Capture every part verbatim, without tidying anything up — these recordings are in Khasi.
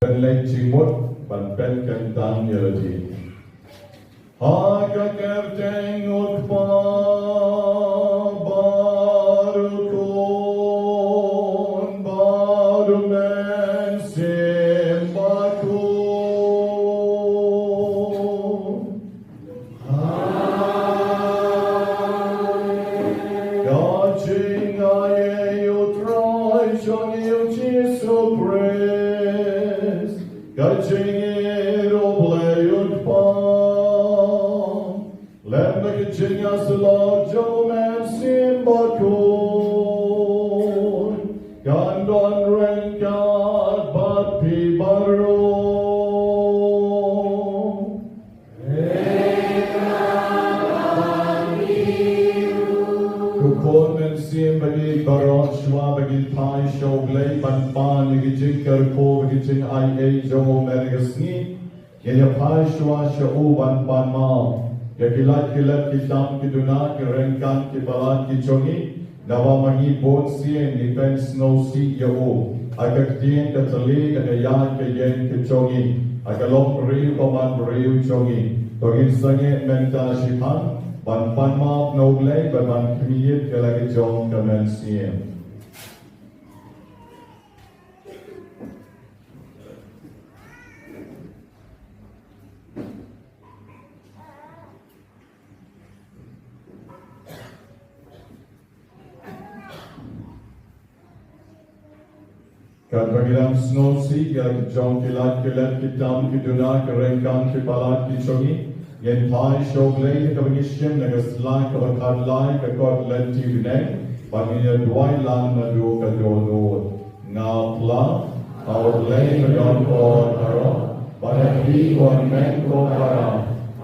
Ban leit jingmut ban pynkyntang ïa lade. Ha ka kyrteng U Kpa bad U Khun bad U Mynsiem Bakhuid. Ka jingaiei U Trai jong ngi U Jisu Khrist, ka jingïeit U Blei U Kpa, lem bad ka jingïasyllok jong U Mynsiem Bakhuid, kan don ryngkat bad phi baroh. Ko Khun Mynsiem, ba ngi baroh shuwa ba ngin phai sha U Blei ban pan ïa ki jingkyrkhu bad ki jingaiei jong u mynta ka sngi, ngin ïa phai shuwa sha u ban pan map ïa ki lait ki let, ki tam ki duna, ki ryngkat ki palat ki jong ngi. Naba ma ngi bun sien ngi pyn sngewsih ïa u ha ka ktien ka tali, ha ka ïaid ka ïeng ka jong ngi, ha ka long briew bad man briew jong ngi. To ngin sangeh mynta shiphang ban pan map na U Blei bad ban khmih ïa la ka jong ka mynsiem. Katba ngi dang sngewsih ïa la ki jong ki lait ki let, ki tam ki duna, ki ryngkat ki palat ki jong ngi, ngin phai sha U Blei kaba ngi shim na ka sla kaba khatlai ka kot lynti bneng, bad ngin ïa duwai lang naduh ka dohnud. Nga phla ha U Blei ba don ko baroh, ba ha phi ko hynmen ko para,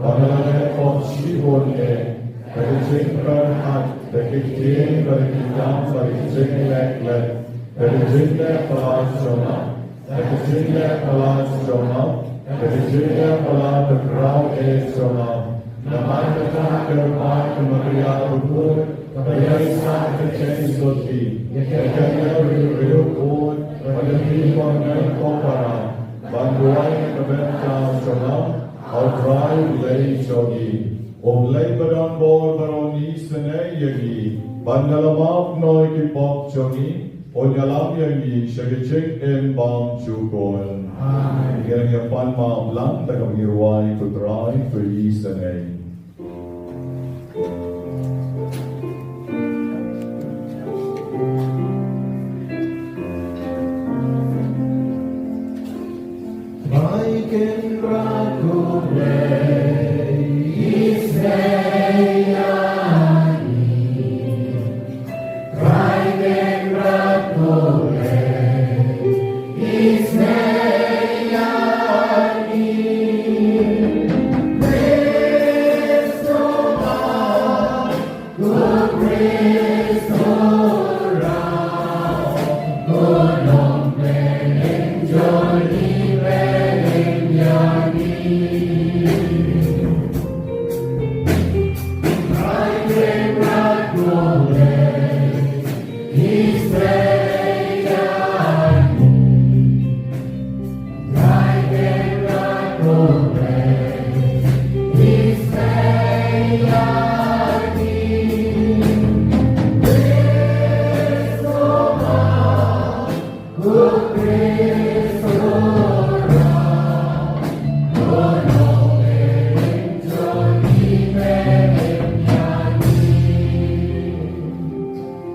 ba nga la leh pop shibun eh, da ka jingpyrkhat, da ki ktien, da ki tam, da ki jingleh klet, da ka jingleh palat jong nga, da ka jingleh palat jong nga, da ka jingleh palat ba khraw eh jong nga. Namar kata kyrpad ïa ka Maria bakhuid, kaba ïaisah ha ka jingsngewsih, ïa ka briew bakhuid, bad ïa phi ko hynmen ko para, ban duwai na ka bynta jong nga, A U Trai U Blei jong ngi, U Blei ba don bor, ba un isynei ïa ngi bad un ïalam noh ïa ki pop jong ngi, un ïalam ïa ngi sha ka jingim bymjukut. Amen. Ngin ïa pan map lang da kaba ngi rwai: Ko Trai, to isynei. Trai Kynrad ko Blei, isynei ïa ngi. Trai Kynrad ko Blei, isynei ïa ngi. Khrist,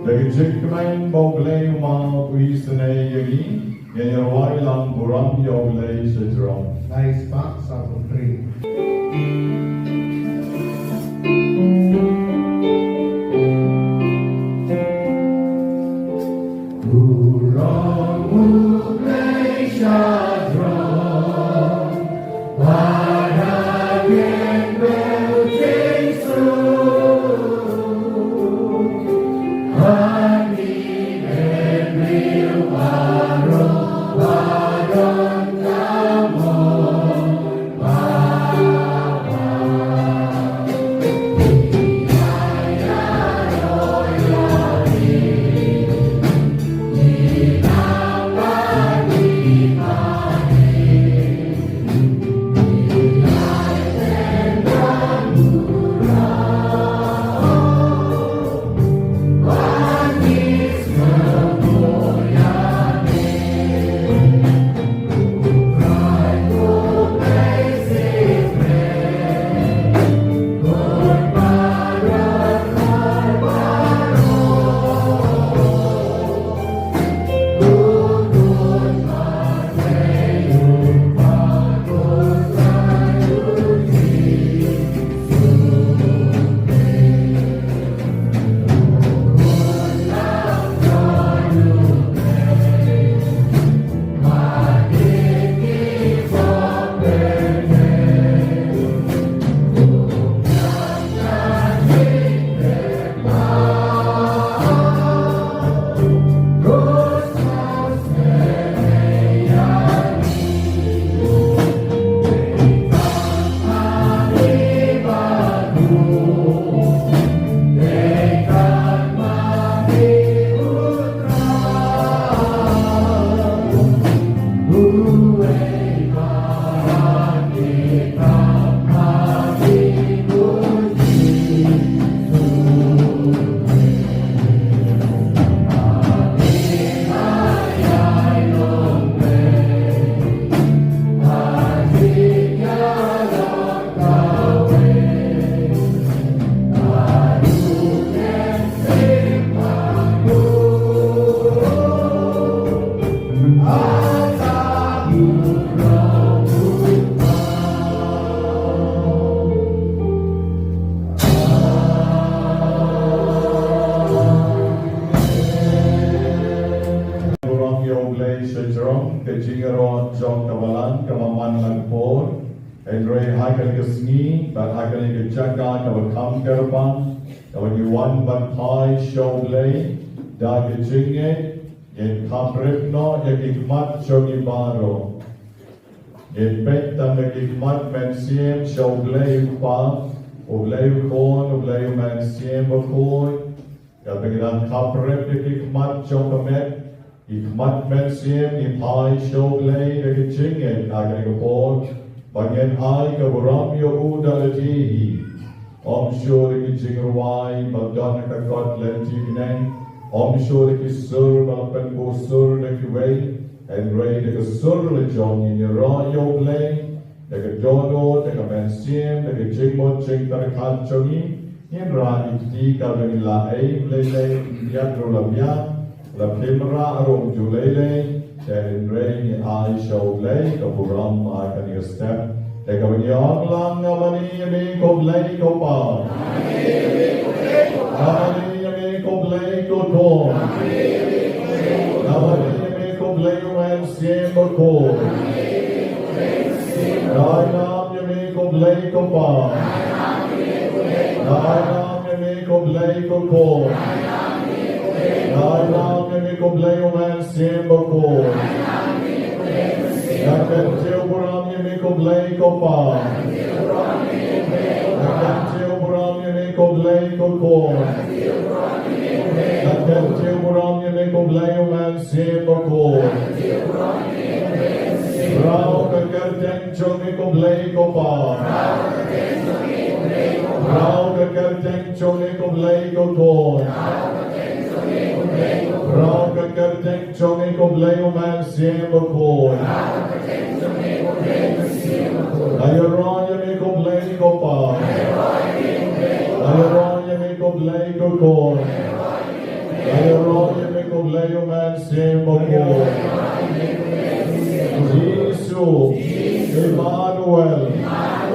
Da ka jingkmen ba U Blei u Map u isynei ïa ngi, ngin ïa rwai lang Burom ïa U Blei sha jrong. Lai spah sawphew hynriew. Burom U Blei sha jrong, para khyndew jingsuk. Burom ïa U Blei sha jrong. Ka jingïarap jong ka balang kaba man la ka por. Hynrei ha kane ka sngi bad ha kane ka jaka kaba kham kyrpang, kaba ngi wan ban phai sha U Blei da ka jingngeit, ngin kham rep noh ïa ki khmat jong ngi baroh. Ngin peit tang ïa ki khmat mynsiem sha U Blei U Kpa, U Blei U Khun, U Blei U Mynsiem Bakhuid. Katba ngi dang kham rep ïa ki khmat jong ka met, ki khmat mynsiem, ngi phai sha U Blei da ka jingngeit ha kane ka por. Ba ngin ai ka burom ïa u da lade hi. Ym shuh da ki jingrwai ba don ha ka kot lynti bneng. Ym shuh da ki sur ba la pynbusur da kiwei. Hynrei da ka sur la jong ngi, ngi ïaroh ïa U Blei, da ka dohnud, da ka mynsiem, da ka jingmut jingpyrkhat jong ngi, ngin rah ïa kti katba ngi lah ei. Lei lei ïa ruh la biang, la phim rah ruh ym ju lei lei. Te hynrei ngi ai sha U Blei ka burom ha kane ka step. Te kaba ngi ong lang: Namar ïa me ko Blei ko Pa. Namar ïa me ko Blei ko Khun. Namar ïa me ko Blei U Mynsiem Bakhuid. Dei namar ïa me ko Blei ko Pa. Dei namar ïa me ko Blei ko Khun. Dei namar ïa me ko Blei U Mynsiem Bakhuid. Nga kyntiew burom ïa me ko Blei ko Pa. Nga kyntiew burom ïa me ko Blei ko Khun. Nga kyntiew burom ïa me ko Blei U Mynsiem Bakhuid. Rah ka kyrteng jong me ko Blei ko Pa. Rah ka kyrteng jong me ko Blei ko Khun. Rah ka kyrteng jong me ko Blei U Mynsiem Bakhuid. Nga ïaroh ïa me ko Blei ko Pa. Nga ïaroh ïa me ko Blei ko Khun. Nga ïaroh ïa me ko Blei U Mynsiem Bakhuid. Jisu, Immanuel,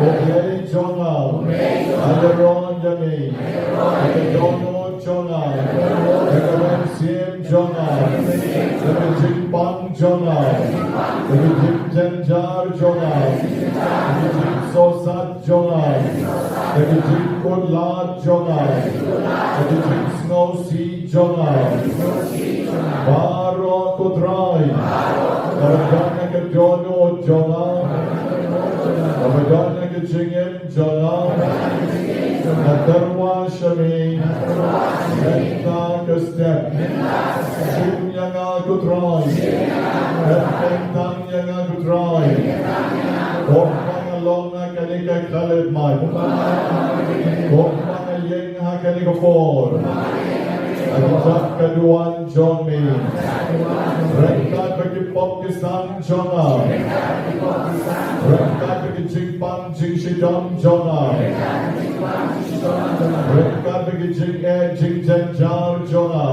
U Blei jong nga. Nga ïaroh ïa me. Ka dohnud jong nga, da ka mynsiem jong nga, da ka jingpang jong nga, da ka jingjynjar jong nga, da ka jingsngewsat jong nga, da ka jingkutlad jong nga, da ka jingsngewsih jong nga. Baroh ko Trai, kaba don ha ka dohnud jong nga, kaba don ha ka jingim jong nga, nga tyrwa sha me. Mynta ka step, shim ïa nga ko Trai. Bteng tang ïa nga ko Trai. Kumba nga long ha kane ka khyllipmat, kumba nga ïeng ha kane ka por, ha ka jaka duwan jong me. Ryngkat bad ki pop ki san jong nga. Ryngkat bad ki jingpang jingshitom jong nga. Ryngkat bad ki jingeh jingjynjar jong nga.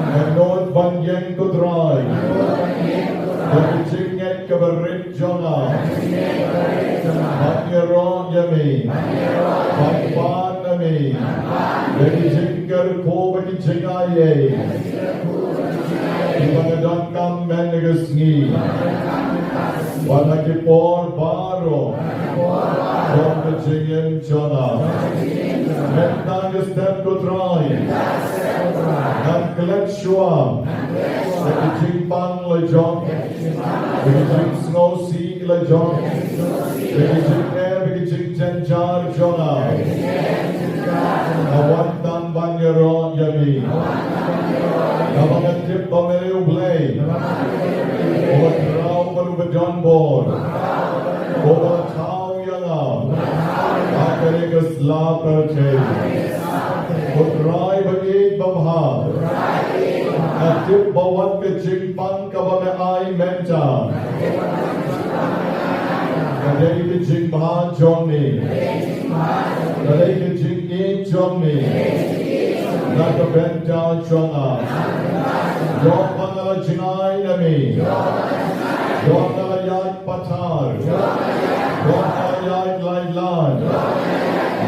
Nga nud ban ïeng ko Trai, da ka jingngeit kaba rit jong nga. Ban ïaroh ïa me. Ban pan na me. Da ki jingkyrkhu bad ki jingaiei. Kiba nga donkam mynta ka sngi. Bad ha ki por baroh jong ka jingim jong nga. Mynta ka step ko Trai, ngan klet shuwa da ki jingpang la jong, da ki jingsngewsih la jong, da ki jingeh, da ki jingjynjar jong nga. Nga wan tang ban ïaroh ïa me. Namar nga tip ba me U Blei uba khraw bad uba don bor, uba thaw ïa nga ha kane ka sla pyrthei. Ko Trai ba ïeit ba bha, nga tip ba wat ka jingpang kaba me ai mynta, ka dei ka jingbha jong me, ka dei ka jingïeit jong me na ka bynta jong nga. Ïoh ba nga la jngai na me. Ïoh ba nga la ïaid pathar. Ïoh ba nga la ïaid lait lait.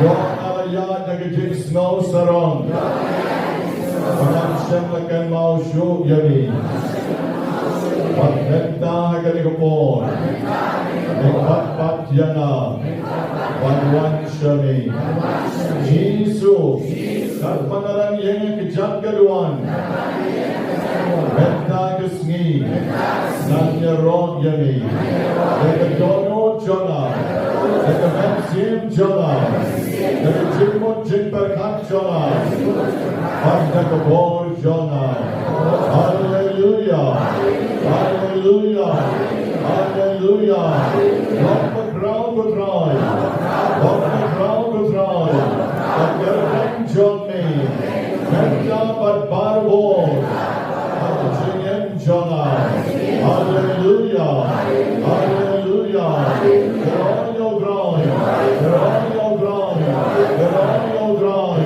Ïoh ba nga la ïaid da ka jingsngew sarong. Ba ngan shym la kynmaw shuh ïa me. Bad mynta ha kane ka por, me pat pat ïa nga ban wan sha me. Jisu, katba nga dang ïeng ha ka jaka duwan, mynta ka sngi, ngan ïaroh ïa me. Da ka dohnud jong nga, da ka mynsiem jong nga, da ka jingmut jingpyrkhat jong nga, bad da ka bor jong nga. Haleluia. Haleluia. Haleluya. Long ba khraw, ba khraw. Long ba khraw, ba khraw. Ka kyrteng jong me. Kyrteng bad barabor. Ka jingim jong nga. Haleluya. Haleluya. Glory, oh glory. Glory, oh glory. Glory, oh glory.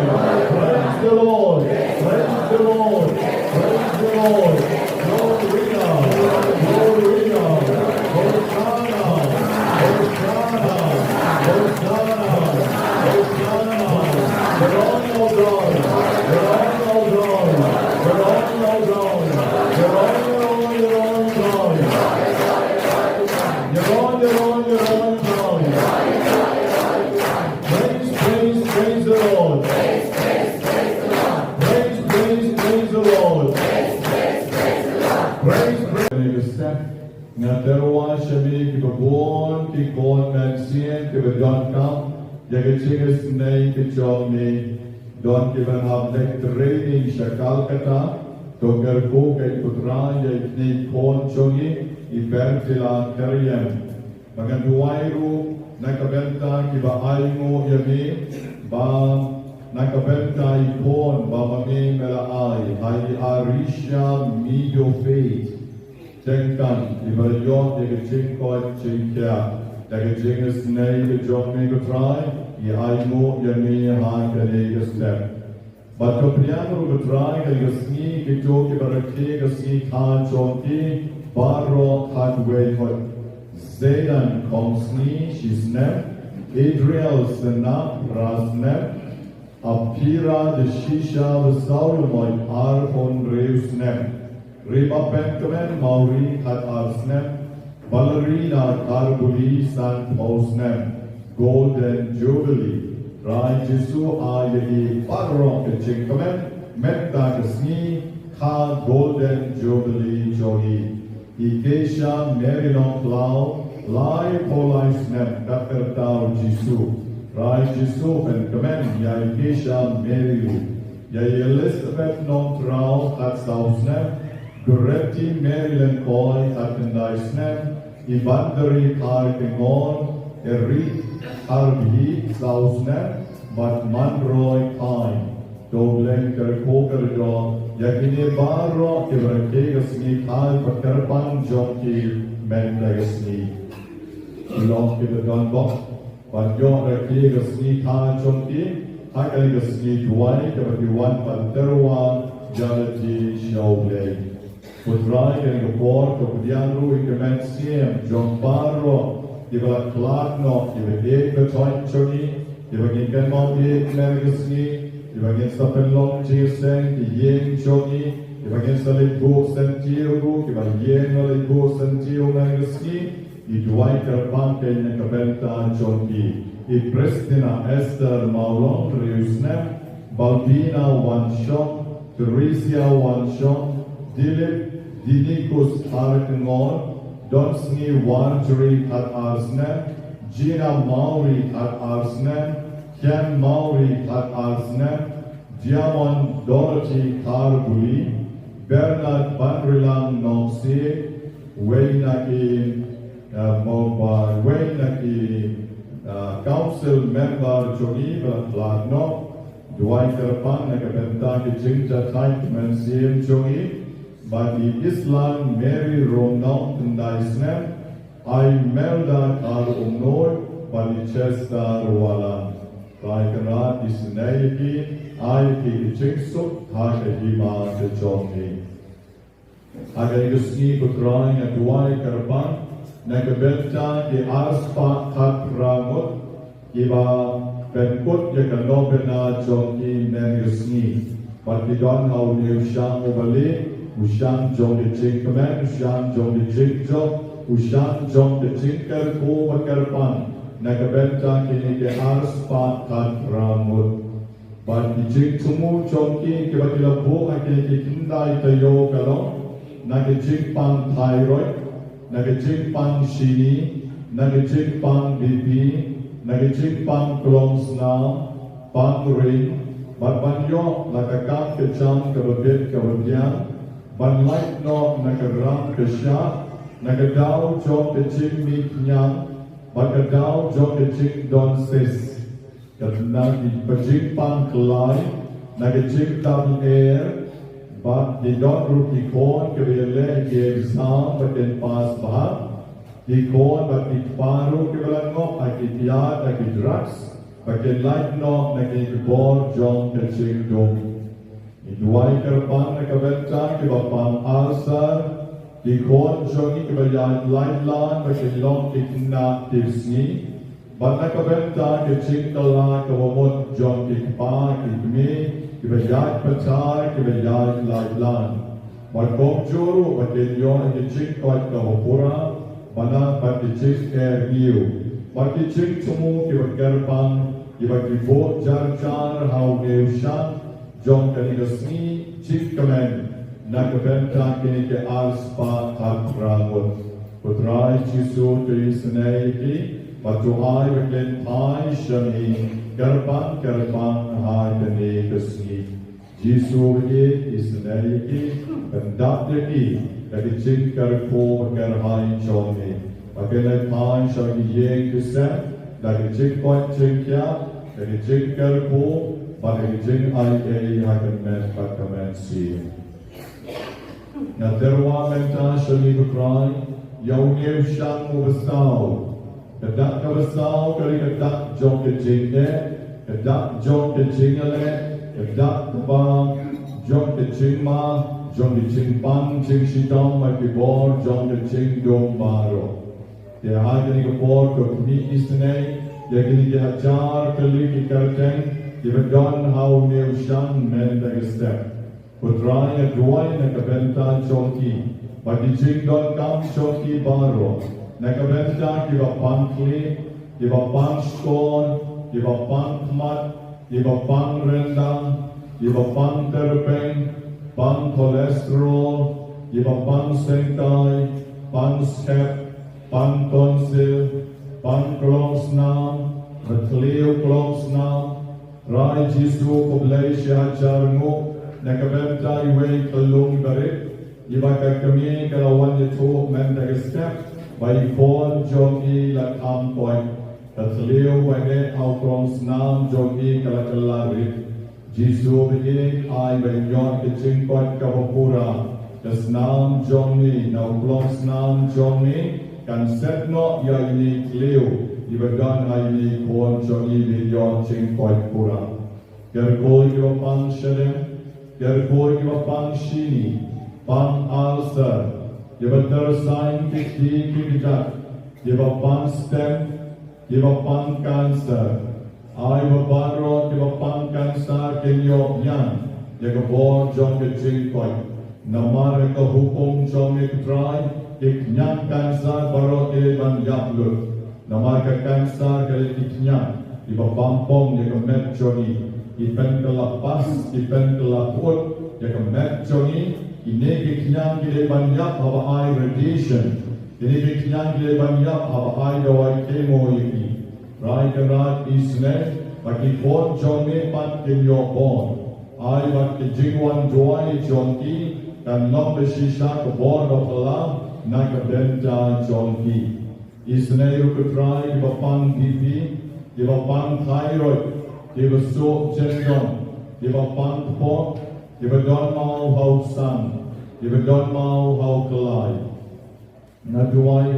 Praise the Lord. Praise the Lord. Praise the Lord. Gloria, Gloria, Hosanna, Hosanna, Hosanna, Hosanna. Glory, oh glory, glory, oh glory, glory, oh glory, glory, oh glory, glory, glory. Glory, glory, glory, glory. Praise, praise, praise the Lord. Praise, praise, praise the Lord. Praise, praise. Nga tyrwa sha me kiba bun ki khun mynsiem kiba donkam ïa ka jingisynei ka jong me. Don kiba hap leit training sha Calcutta, to kyrkhu ïa u Trai ïa kine ki khun jong ngi, i Bertila Kyriem. Ba ngan duwai ruh na ka bynta kiba ainguh ïa me, ba na ka bynta i khun ba ma me me la ai, ha i Arisha Mido Faith. Tyngkan iba la ïoh ïa ka jingkoit jingkhiah, ïa ka jingisynei ka jong me ko Trai, i ainguh ïa me ha kane ka step. Bad to pdiang ruh ko Trai kane ka sngi kito kiba rakhe ka sngi kha jong ki baroh khatwei khuid. Zaidan Khongsngi shi snem, Adriel Senap phra snem, Aphira Deshisha Basau Ïamoit arphew hynriew snem. Ribaphenkmen Mawri khat ar snem, Ballerina Karbuli sanphew snem, Golden Jubilee. Trai Jisu ai ïa i baroh ka jingkmen mynta ka sngi, ka Golden Jubilee jong i. I Keisha Mary Longkhlaw, laiphew lai snem, ka kyrteng Jisu. Trai Jisu pynkmen ïa i Keisha Mary Longkhlaw. Ïa i Elizabeth Nongtraw, khatsaw snem, Dorothy Mary Lyngkoi, khatkhyndai snem, i Bandari Kharkongor, Eric Kharbhit, saw snem, bad Manroy Khain. To U Blei un kyrkhu kyrdoh ïa kine baroh kiba rakhe ka sngi kha bad kyrpang jong ki mynta ka sngi. Ki long kiba don bok ban ïoh rakhe ka sngi kha jong ki ha kane ka sngi duwai kaba ki wan ban tyrwa ïa lade sha U Blei. Ko Trai, kane ka por to pdiang ruh ïa ka mynsiem jong baroh kiba la khlad noh, kiba ïeit ba thoh jong ngi, kiba ngin kynmaw ïa kane ka sngi, kiba ngin sa pynlong jingïaseng ki ïing jong ngi, kiba ngin sa leit buh syntiew ruh, kiba ïeng la leit buh syntiew kane ka sngi. I duwai kyrpang kein na ka bynta jong ki. I Pristina Esther Mawlong, hynriew snem, Balbina Wanshong, Theresia Wanshong, Dilip Dinikus Kharkongor, Donsngi Warjri khat ar snem, Gina Mawri khat ar snem, Kian Mawri khat ar snem, Diamond Dorothy Kharbuli, Bernard Banrilang Nongsiej, wei na ki, eh, mo ba, wei na ki, eh, council member jong ngi ba la khlad noh. Duwai kyrpang na ka bynta ki jingjathait mynsiem jong ngi, bad i Islang Mary Rongnom, khyndai snem, Imelda Kharumnuid, bad i Chester Wallam. Trai Kynrad isynei ïa ki, ai ïa ki ki jingsuk ha ka hima ka jong ngi. Ha kane ka sngi ko Trai nga duwai kyrpang na ka bynta ki arspah khatphra ngut kiba pynkut ïa ka novena jong ki mynne ka sngi. Bad ki don ha une u shang uba lieh, u shang jong ka jingkmen, u shang jong ka jingjop, u shang jong ka jingkyrkhu bad kyrpang na ka bynta kine ki arspah khatphra ngut. Bad ki jingthmu jong ki kiba ki la buh ha kine ki khyndai taïew ka long na ka jingpang thyroid, na ka jingpang shini, na ka jingpang B P, na ka jingpang klongsnam, pang ring, bad ban ïoh la ka kam ka jam kaba bit kaba biang, ban lait noh na ka ram ka shah, Na ka daw jong ka jingmih ñiang, bad ka daw jong ka jingdon sis, ka na ki pajingpang klai, na ka jingtam er, bad ki don ruh ki khon kiba ïaleh ki exam bad kin pass bha, ki khon bad ki kpa ruh kiba la ngop ha ki piat ha ki drugs, bad kin lait noh na ki bor jong ka jingdum. Ngi duwai kyrpang na ka bynta kiba pang ulcer, ki khon jong ngi kiba ïaid laitlan bad ki long ki khynnah ki sngi. Bad na ka bynta ka jingkylla kaba mut jong ki kpa ki kmie kiba ïaid pathar kiba ïaid laitlan. Bad kumjuh ruh ba kin ïoh ïa ka jingkoit kaba pura, bad na bad ka jingker ñiew, bad ka jingthmu kiba kyrpang, kiba ki buh jar jar ha u ñiew shang jong kane ka sngi jingkmen, na ka bynta kine ki ar spah khatphra ngut. Ko Trai Jisu, to isynei ïa ki, bad to ai ba kin phai sha ngi kyrpang kyrpang ha kane ka sngi. Jisu ba ïeit, isynei ïa ki, pyndap ïa ki da ka jingkyrkhu ba kyrhai jong me, ba kin leit phai sha ki ïing ki sem da ka jingkoit jingkhiah, da ka jingkyrkhu, bad da ka jingai ei ha ka met bad ka mynsiem. Nga tyrwa mynta sha ngi, ko Trai, ïa u ñiew shang uba saw. Ka dak kaba saw ka dei ka dak jong ka jingeh, ka dak jong ka jingïaleh, ka dak kaba jong ka jingma, jong ka jingpang jingshitom bad ki bor jong ka jingdum baroh. Te ha kane ka por, ko khmih isynei ïa kine ki hajar tylli ki kyrteng kiba don ha u ñiew shang mynta ka step. Ko Trai, nga duwai na ka bynta jong ki bad ki jingdonkam jong ki baroh, na ka bynta kiba pang khlieh, kiba pang shkor, kiba pang khmat, kiba pang ryndang, kiba pang tyrpeng, pang cholesterol, kiba pang syngkai, pang skep, pang tonsil, pang klongsnam, ba thliew klongsnam. Trai Jisu, khublei shi hajar nguh na ka bynta iwei i khyllung barit iba ka kmie ka la wan ïathuh mynta ka step ba i khun jong i la kham koit. Ka thliew ba heh ha u klongsnam jong i ka la kylla rit. Jisu ba ïeit, ai ba in ïoh ka jingkoit kaba pura. Ka snam jong me, na u klongsnam jong me, kan set noh ïa ine i thliew iba don ha ine i khun jong i, ba in ïoh jingkoit pura. Kyrkhu ïa kiba pang shadem, kyrkhu ïa kiba pang shini, pang ulcer, kiba tyrsain ki kti ki kjat, kiba pang stent, kiba pang cancer. Ai ba baroh kiba pang cancer kin ïoh biang ïa ka bor jong ka jingkoit. Namar ka hukum jong me, ko Trai, ki khñiang cancer baroh ki dei ban ïap lut. Namar ka cancer ka dei ki khñiang kiba pam pong ïa ka met jong ngi. Ki pynkylla pas, ki pynkylla put ïa ka met jong ngi. Kine ki khñiang ki dei ban ïap haba ai radiation. Kine ki khñiang ki dei ban ïap haba ai dawai chemo ïa ki. Trai Kynrad, isynei ba ki khun jong me pat kin ïoh bor. Ai ba ki jingwan duwai jong ki kan long ba shisha ka bor ba phylla na ka bynta jong ki. Isynei ruh, ko Trai, kiba pang BP, kiba pang thyroid, kiba suk jyndong, kiba pang kpoh, kiba don maw ha u sang, kiba don maw ha u klai. Nga duwai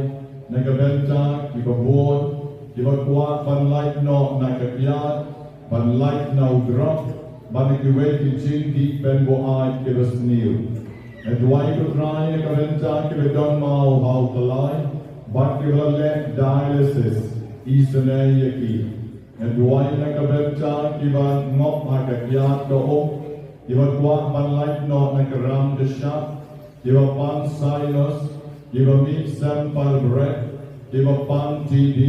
na ka bynta kiba bun, kiba kwah ban lait noh na ka ïar, ban lait na u drok, bad na kiwei ki jingdih pynbuaid kiba sniew. Nga duwai, ko Trai, na ka bynta kiba don maw ha u klai bad kiba la leh dialysis, isynei ïa ki. Nga duwai na ka bynta kiba ngop ha ka ïar ka um, kiba kwah ban lait noh na ka ram ka shap, kiba pang sinus, kiba mih sem par bret, kiba pang TB,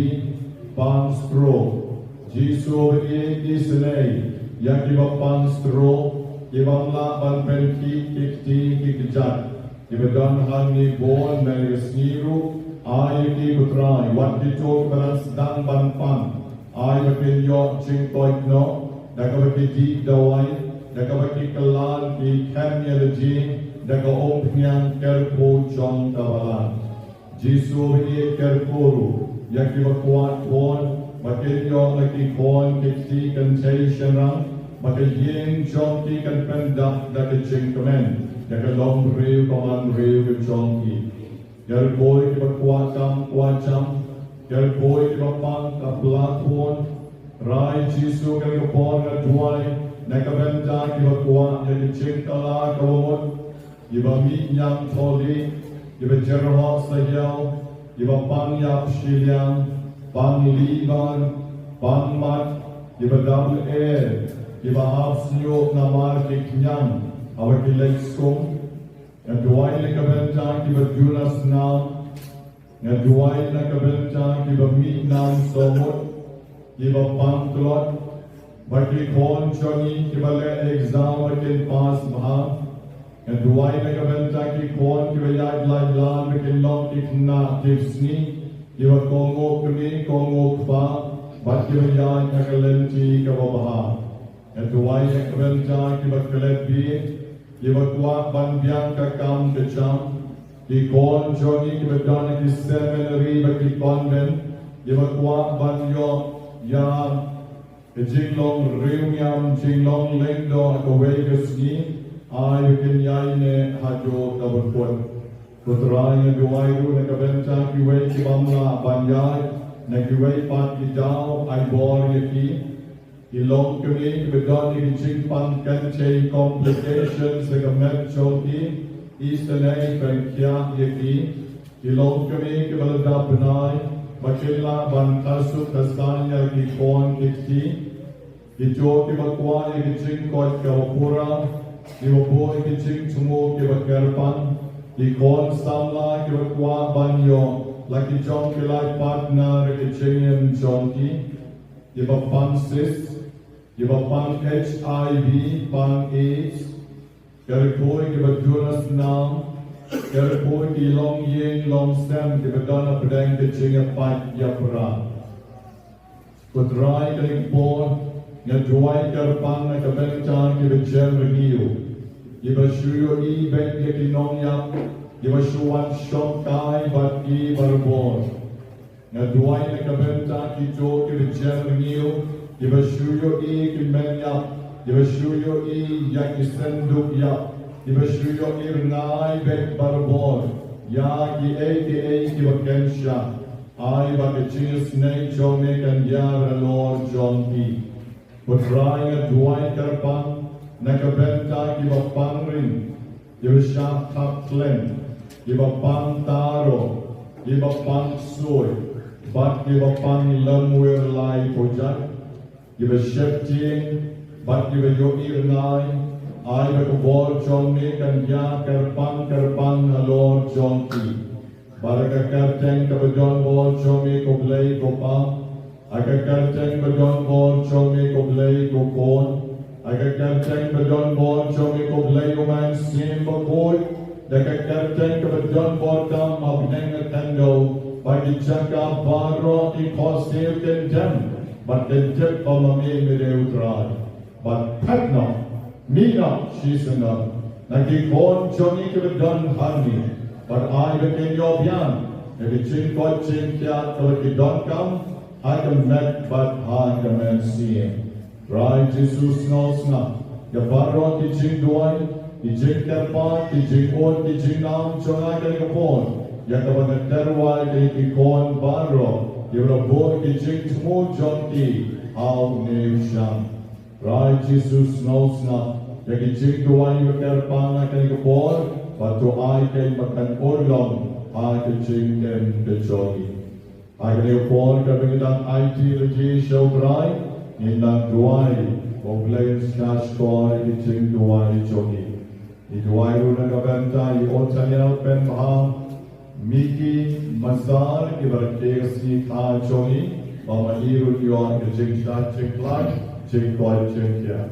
pang stroke. Jisu ba ïeit, isynei ïa kiba pang stroke, kibym lah ban pynkhih ki kti ki kjat, kiba don hangne bun na ka sngi ruh. Ai ïa ki, ko Trai, wat kito kiba dang sdang ban pang, ai ba kin ïoh jingkoit noh da kaba ki dih dawai, da kaba ki kylla ki khem ïa la jong, da ka umphniang kyrkhu jong ka balang. Jisu ba ïeit, kyrkhu ruh ïa kiba kwah khun ba kin ïoh la ki khun ki kti kynthei shynrang, ba ka ïing jong ki kan pyndap da ka jingkmen ïa ka longbriew bymman briew ka jong ki. Kyrkhu ïa kiba kwah kam kwah jam, kyrkhu ïa kiba pang ka pla khun. Trai Jisu, kane ka por nga duwai na ka bynta kiba kwah ïa ka jingkylla kaba mut, kiba mih ñiangthohlieh, kiba jyrhoh sahiaw, kiba pang ïap shiliang, pang liver, pang mat, kiba dam lyer, kiba hap shñiuh namar ki khñiang haba ki leit skul. Nga duwai na ka bynta kiba duna snam. Nga duwai na ka bynta kiba mih nam sawmut, kiba pang tlot, bad ki khun jong ngi kiba leh exam ba kin pass bha. Nga duwai na ka bynta ki khun kiba ïaid lait lan ba kin long ki khynnah tipsngi, kiba kohnguh kmie kohnguh kpa, bad kiba ïaid ha ka lynti kaba bha. Nga duwai na ka bynta kiba klet bieit, kiba kwah ban biang ka kam ka jam, ki khun jong ngi kiba don ha ki seminary bad ki convent, kiba kwah ban ïoh ïa ka jinglong riewniam, jinglong lyngdoh ha kawei ka sngi, ai ba kin ïaineh haduh kaba kut. Ko Trai, nga duwai ruh na ka bynta kiwei ki bym lah ban ïaid na kiwei pat ki daw, ai bor ïa ki. Ki longkmie kiba don ïa ki jingpang kynthei, complications ha ka met jong ki, isynei pynkhiah ïa ki. Ki longkmie kiba la dap bnai ba kin lah ban kharsuk kharsan ïa ki khun ki kti. Kito kiba kwah ïa ki jingkoit kaba pura, kiba buh ïa ki jingthmu kiba kyrpang, ki khun samla kiba kwah ban ïoh la ki jong ki life partner ha ki jingim jong ki, kiba pang cyst, kiba pang H I V, pang AIDS, kyrkhu ïa kiba duna snam, kyrkhu ïa ki longïing longsem kiba don hapdeng ka jingïapait ïapra. Ko Trai, kane ka por nga duwai kyrpang na ka bynta kiba jemrngiew, kiba shu ïohi beit ïa ki nongïap, kiba shu wan shongkai bad ki barabor. Nga duwai na ka bynta kito kiba jemrngiew, kiba shu ïohi ki men ïap, kiba shu ïohi ïa ki synduk ïap, kiba shu ïohi rngai beit barabor ïa kiei kiei kiba kynsha. Ai ba ka jingisynei jong me kan ïar halor jong ki. Ko Trai, nga duwai kyrpang na ka bynta kiba pang ring, kiba shah thap khlem, kiba pang taro, kiba pang soi, bad kiba pang lamwir lai pujat, kiba sheptieng bad kiba ïohi rngai. Ai ba ka bor jong me kan ïar kyrpang kyrpang halor jong ki. Bad ha ka kyrteng kaba don bor jong me ko Blei ko Pa, ha ka kyrteng ba don bor jong me ko Blei ko Khun, ha ka kyrteng ba don bor jong me ko Blei U Mynsiem Bakhuid, da ka kyrteng kaba don bor tam ha bneng ha khyndew, ba ki jaka baroh ki khohsiew kin dem bad kin tip ba ma me me dei U Trai. Bad phet noh, mih noh shisyndon na ki khun jong ngi kiba don hangne, bad ai ba kin ïoh biang na ka jingkoit jingkhiah kaba ki donkam ha ka met bad ha ka mynsiem. Trai Jisu, sngewsngap ïa baroh ki jingduwai, ki jingkyrpad, ki jingud, ki jingnam jong nga ha kane ka por, ïa kaba nga tyrwa ïa ki khun baroh kiba la buh ki jingthmu jong ki ha une u sham. Trai Jisu, sngewsngap ïa ki jingduwai ba kyrpang ha kane ka por, bad to ai kein ba kan urlong ha ka jingim ka jong ngi. Ha kane ka por, katba ngi dang aiti lynti sha U Trai, ngin nang duwai ba U Blei un sngap shkor ïa ki jingduwai jong ngi. Ngi duwai ruh na ka bynta i Othaniel Penbha, Miki Massar, kiba rakhe ka sngi kha jong ngi, ba ma i ruh un ïoh ka jingshad jingpynlait, jingkoit jingkhiah.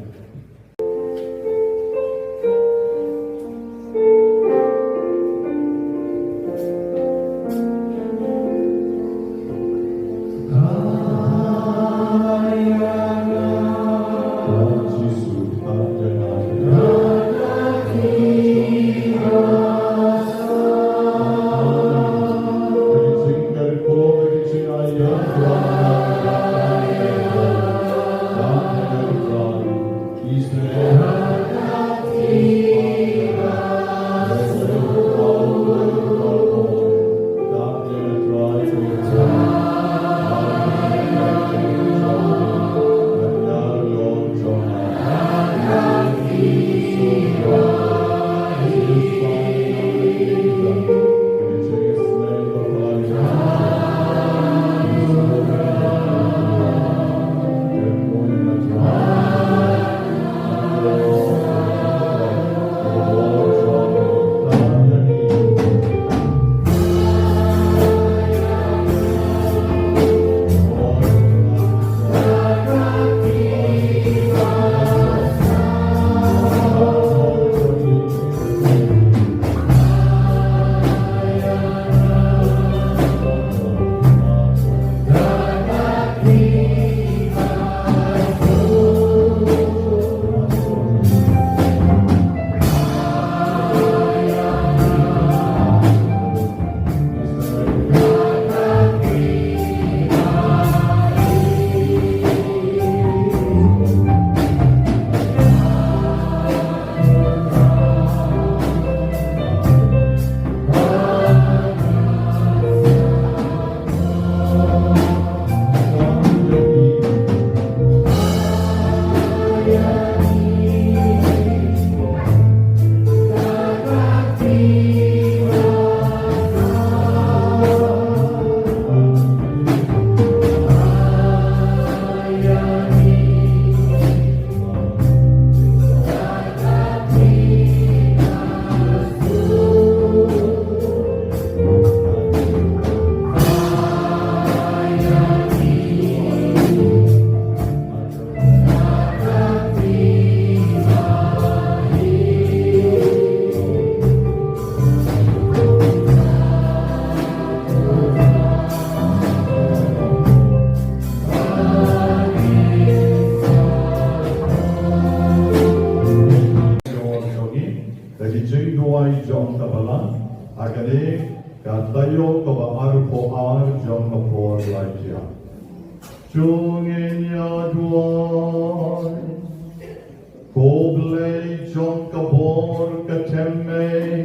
Kane ka taïew kaba arphew ar jong ka por laithiang. To ngin ïa duwai. Ko Blei jong ka bor ka thymmai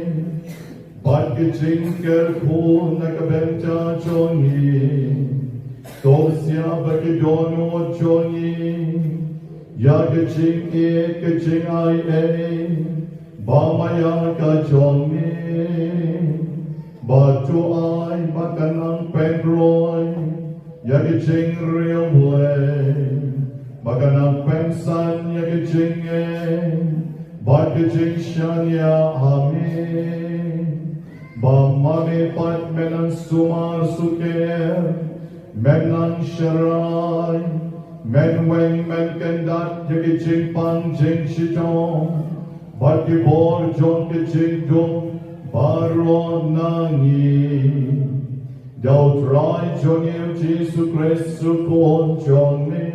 bad ka jingkyrkhu na ka bynta jong ngi, to sngap ba ka dohnud jong ngi ïa ka jingïeit ka jingai ei ba maïa ka jong ngi, ba to ai ba kan nang pynroi ïa ka jingriewblei, ba kan nang pynsan ïa ka jingngeit bad ka jingshaniah ha me. Ba ma me pat men nang sumar sukher, men nang sharai, men weng men kyndat ïa ka jingpang jingshitom bad ki bor jong ka jingdum baroh na ngi. Da U Trai jong ngi U Jisu Khrist U Khun jong ngi,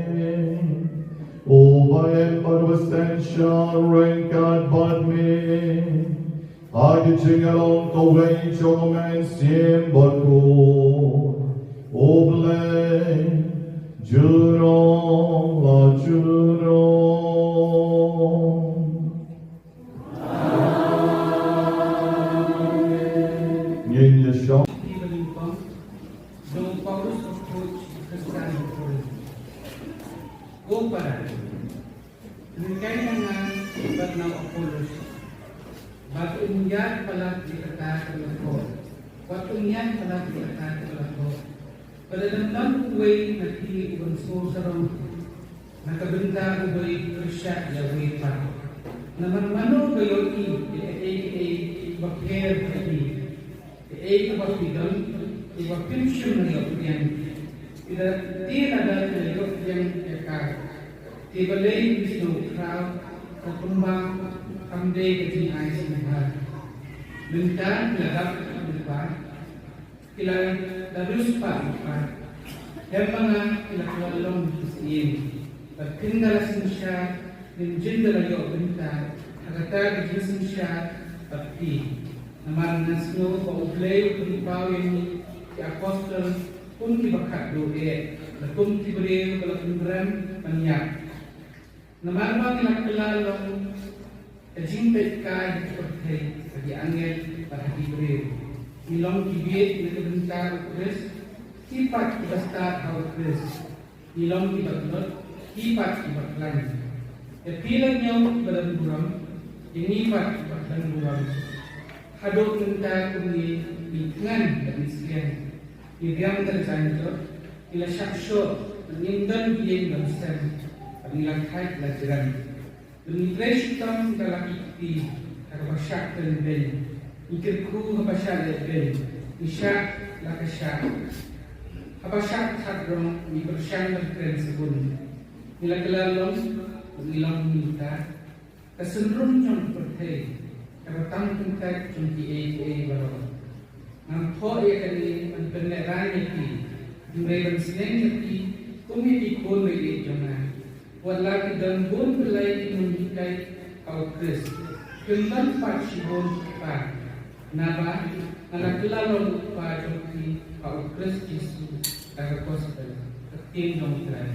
uba ïeit bad uba synshar ryngkat bad me, ha ka jinglong kawei jong U Mynsiem Bakhuid, U Blei, junom la junom. Ngin ïa shong. Ko para, lehkai na nga bad na u Apollos ba kin ïaid palat ïa kata kaba la thoh, ba kin ïaid palat ïa kata kaba la thoh. Ba lada don uwei na phi u ban sngewsarong na ka bynta uwei, pyrshah ïa uwei pat. Namar mano ba ïohi ïa kaei kaei ba pher ha phi? Kaei kaba phi don, kaei ba phim shym la ïoh pdiang? Te lada, te lada phi la ïoh pdiang ïa ka, te balei phi sngew khraw? Ka kumba kam dei ka jingai sngewbha. Mynta phi la dap ïa ka kumba Ki la, la riewspah pat. Em ma nga, ki la kylla long ki syiem. Bad phin da la synshar, ngin jin da la ïoh bynta ha kata ka jingsynshar bad phi. Namar nga sngew ba U Blei u pynpaw ïa ngi ki apostol kum kiba khatduh eh, la kum ki briew ba la pynrem ban ïap. Namar ba ngi la kylla long ka jingpeit kai ha ki pyrthei, ha ki angel bad ha ki briew, ngi long ki bieit na ka bynta U Khrist. Ngi pat kiba stad ha U Khrist, ngi long kiba tlot, ngi pat kiba khlaiñ. Ïa phi la ñiew kiba don burom, ïa ngi pat kiba don burom. Haduh mynta kumne ngi thngan bad ngi sliang, ngi riam da ka jaiñ jot, ngi la shah shoh, ngim don ki ïing dong sem, bad ngi la thait la jrem. Bad ngi trei shitom da la ki kti ha kaba shah kren beiñ, ngi kyrkhu haba shah leh beiñ, ngi shah la ka shah. Haba shah that rong ngi pyrshang ban kren sabun. Ngi la kylla long, bad ngi long mynta. Ka synrum jong ka pyrthei, kaba tam kyntait jong kiei kiei baroh. Nga thoh ïa kane ban pynlehrain ïa phi, hynrei ban sneng ïa phi kum ïa ki khun baieit jong nga. Wat la ki don bun tylli ki nonghikai ha U Khrist, kim don pat shibun ki kpa. Naba nga la kylla long u kpa jong phi ha U Khrist Jisu, da ka gospel, ka ktien jong U Trai.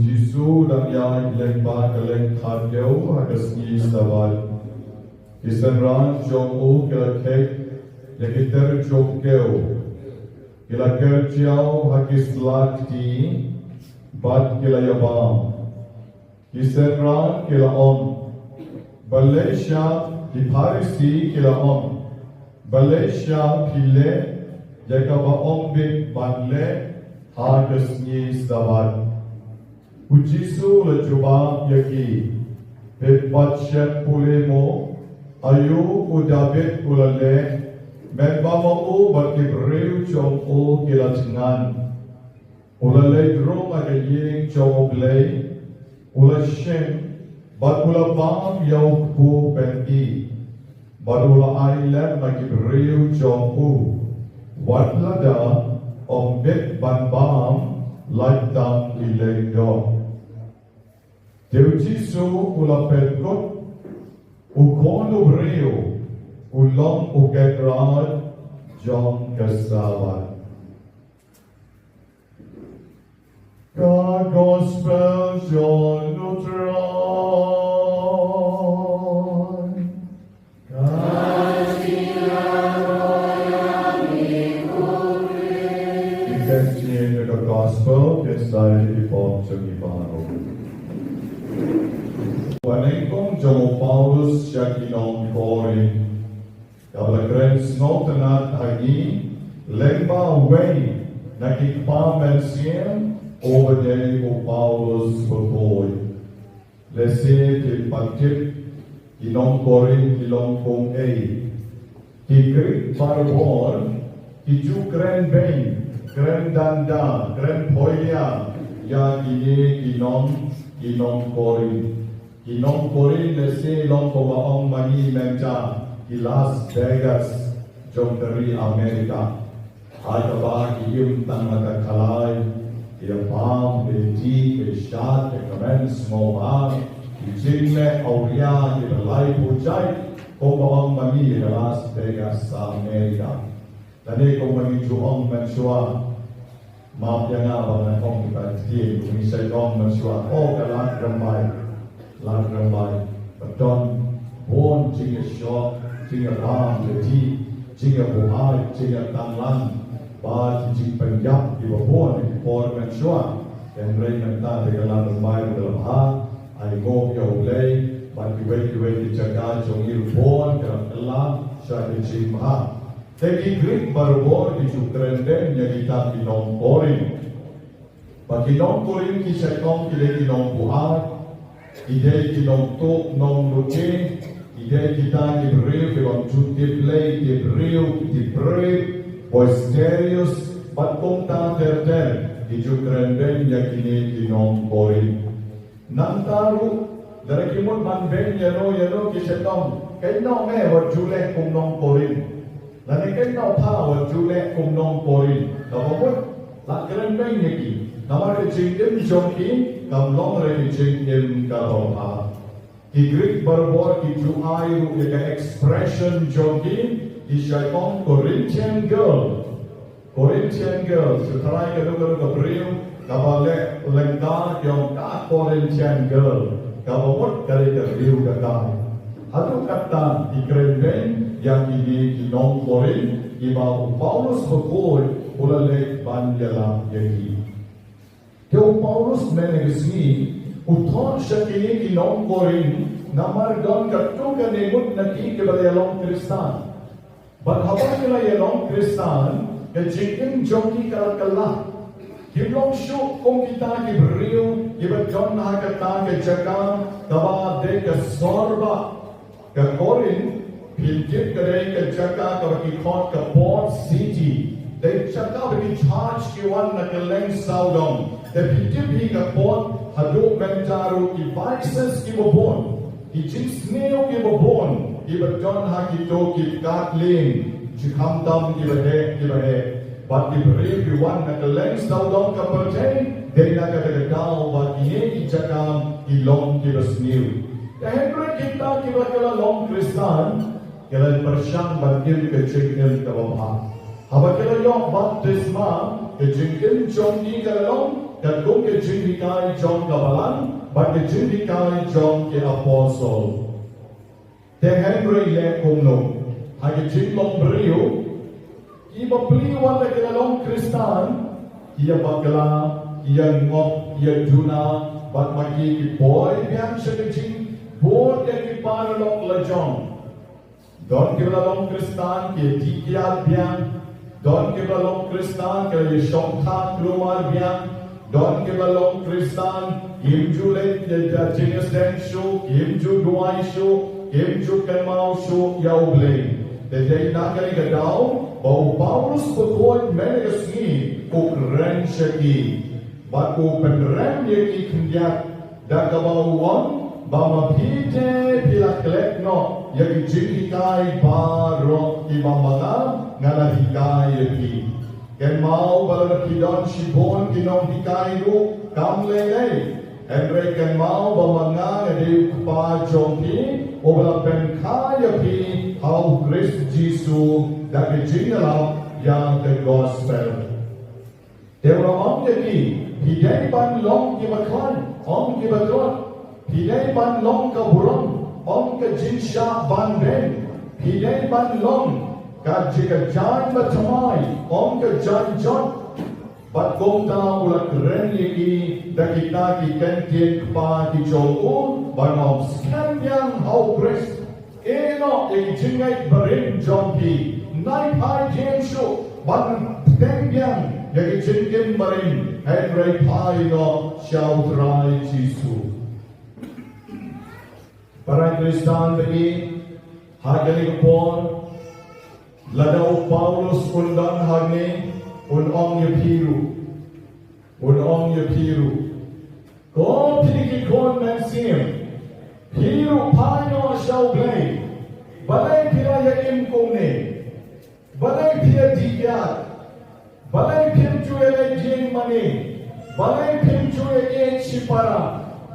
Jisu u dang ïaid lyngba ka lyngkha dew ha ka sngi Sabbath. Ki synran jong u ki la kheit ïa ki ter jong dew. Ki la kerjaw ha ki sla kti bad ki la ïabam. Ki synran ki la ong, balei sha, ki Pharisi ki la ong, balei sha phi leh ïa kaba ym bit ban leh ha ka sngi Sabbath? U Jisu u la jubab ïa ki, phi pat shem pule mo, aïu u Dabid u la leh, mynba ma u bad ki briew jong u ki la thngan? U la leit rung ha ka ïing jong U Blei, u la shim, bad u la bam ïa u kpu pynïaid, bad u la ai lem ha ki briew jong u. Wat lada ym bit ban bam, lait tam i lyngdoh. Te u Jisu u la pynkut, u Khun u briew u long u Kynrad jong ka Sabbath. Ka Gospel jong u Trai. Ki ktien jong ka Gospel kin sa ïa ki pop jong ngi baroh. Ka nyngkong jong u Paulus sha ki nong Korinth. Kaba la kren sngewtynnat ha ngi lyngba uwei na ki kpa mynsiem, uba dei u Paulus bakhuid. Lehse phi pat tip ki nong Korinth ki long kumno. Ki Grik barabor ki ju kren beiñ, kren danda, kren pholia ïa kine ki nong, ki nong Korinth. Ki nong Korinth lehse long kumba ong ma ngi mynta ki Las Vegas jong ka ri Amerika. Ha kaba ki im tang ha ka khlai, ki ïa bam, ki ïa dih, ki ïa shad, ki ïa kmen sngewbha, ki jingleh awria kiba lai phew jait, kumba ong ma ngi ka Las Vegas ha Amerika. Lane kumba ngi ju ong mynshuwa, map ïa nga ba ngan ong kita ki ktien, ngi shait ong mynshuwa, oh ka Lad Rymbai. Lad Rymbai, ba don bun jingïashoh, jingïabam, jingïadih, jingïabuaid, jingïatanglang, bad ki jingpynïap kiba bun ha ki por mynshuwa. Hynrei mynta te ka Lad Rymbai ruh ka la bha, ai nguh ïa U Blei, bad kiwei kiwei ki jaka jong ngi ruh bun ki la kylla sha ki jingbha. Te ki Grik barabor ki ju kren beiñ ïa kita ki nong Korinth. Ba ki nong Korinth ki shait ong ki dei ki nongbuaid, ki dei ki nongtuh nonglute, ki dei kita ki briew ki bym ju tip Blei, ki briew ki dei briew, boisterous, bad kumta ter ter, ki ju kren beiñ ïa kine ki nong Korinth. Nangta ruh, lada ki mut ban beiñ ïano ïano ki shait ong, kynnoh me wat ju leh kum nong Korinth. Lane kynnoh pha wat ju leh kum nong Korinth. Kaba mut, la kren beiñ ïa ki. Namar ka jingim jong ki kam long re ka jingim kaba bha. Ki Grik barabor ki ju ai ruh ïa ka expression jong ki, ki shait ong Corinthian girl. Corinthian girl, shu tharai kano kano ka briew kaba leh lyngkha ki ong ka Corinthian girl, kaba mut ka dei ka briew ka kai. Haduh katta ki kren beiñ ïa kine ki nong Korinth kiba u Paulus bakhuid u la leit ban ïalap ïa ki. Te u Paulus mynne ka sngi u thoh sha kine ki nong Korinth namar don katto katne ngut na ki kiba la ïalong Khristan. Bad haba ki la ïalong Khristan, ka jingim jong ki ka la kylla. Kim long shuh kum kita ki briew kiba don ha kata ka jaka kaba dei ka sor bah. Ka Korinth, phin tip ka dei ka jaka kaba ki khot ka port city. Dei jaka ba ki jahaj ki wan na kylleng sawdong. Te phin tip hi ka port haduh mynta ruh ki vices kiba bun, ki jingsniew kiba bun kiba don ha kito ki katto katne, khamtam kiba heh kiba heh. Bad ki briew ki wan na kylleng sawdong ka pyrthei, dei na kata ka daw ba kine ki jaka ki long kiba sniew. Te hynrei kita kiba ki la long Khristan, ki la pyrshang ban im ka jingim kaba bha. Haba ki la ïoh baptisma, Ka jingim jong ki ka la long katkum ka jinghikai jong ka Balang bad ka jinghikai jong ki apostol. Te hynrei leh kumno? Ha ka jinglong briew, ki bapli wat la ki la long Khristan, ki ïa bakla, ki ïa ngop, ki ïa duna, bad ma ki ki poi biang sha ka jingbud ïa ki paralok la jong. Don kiba la long Khristan ki ïa dih kiad biang. Don kiba la long Khristan ki la ïa shong thang kulmar biang. Don kiba la long Khristan kim ju leh ïa ka jingïaseng shuh, kim ju duwai shuh, kim ju kynmaw shuh ïa U Blei. Te dei na kane ka daw ba u Paulus bakhuid mynne ka sngi u kren sha ki. Bad u pynrem ïa ki khyndiat da kaba u ong ba ma phi te phi la klet noh ïa ki jinghikai baroh kiba ma nga nga la hikai ïa phi. Kynmaw ba lada phi don shibun ki nonghikai ruh kam lei lei, hynrei kynmaw ba ma nga nga dei u Kpa jong phi uba la pynkha ïa phi ha U Khrist Jisu da ka jingïalap ïa ka gospel. Te u la ong ïa ki, phi dei ban long kiba khlaiñ, ym kiba tlot. Phi dei ban long ka burom, ym ka jingshah ban beiñ. Phi dei ban long ka jingkajaiñ bathymmai, ym ka jaiñ jot. Bad kumta u la kren ïa ki da kita ki kyntien kpa ki jong u, ban ym skhem biang ha U Khrist. Ïeh noh ïa ki jingngeit barim jong phi. Nai phai jingim shuh ban bteng biang ïa ki jingim barim, hynrei phai noh sha U Trai Jisu. Para Khristan ba ïeit, ha kane ka por, lada u Paulus un don hangne, un ong ïa phi ruh. Un ong ïa phi ruh. Ko phi ki khun mynsiem, phi ruh phai noh sha U Blei. Balei phi la ïa im kumne? Balei phi ïa dih ïa? Balei phim ju ïa leit ïing mane? Balei phim ju ïa ïeit shipara?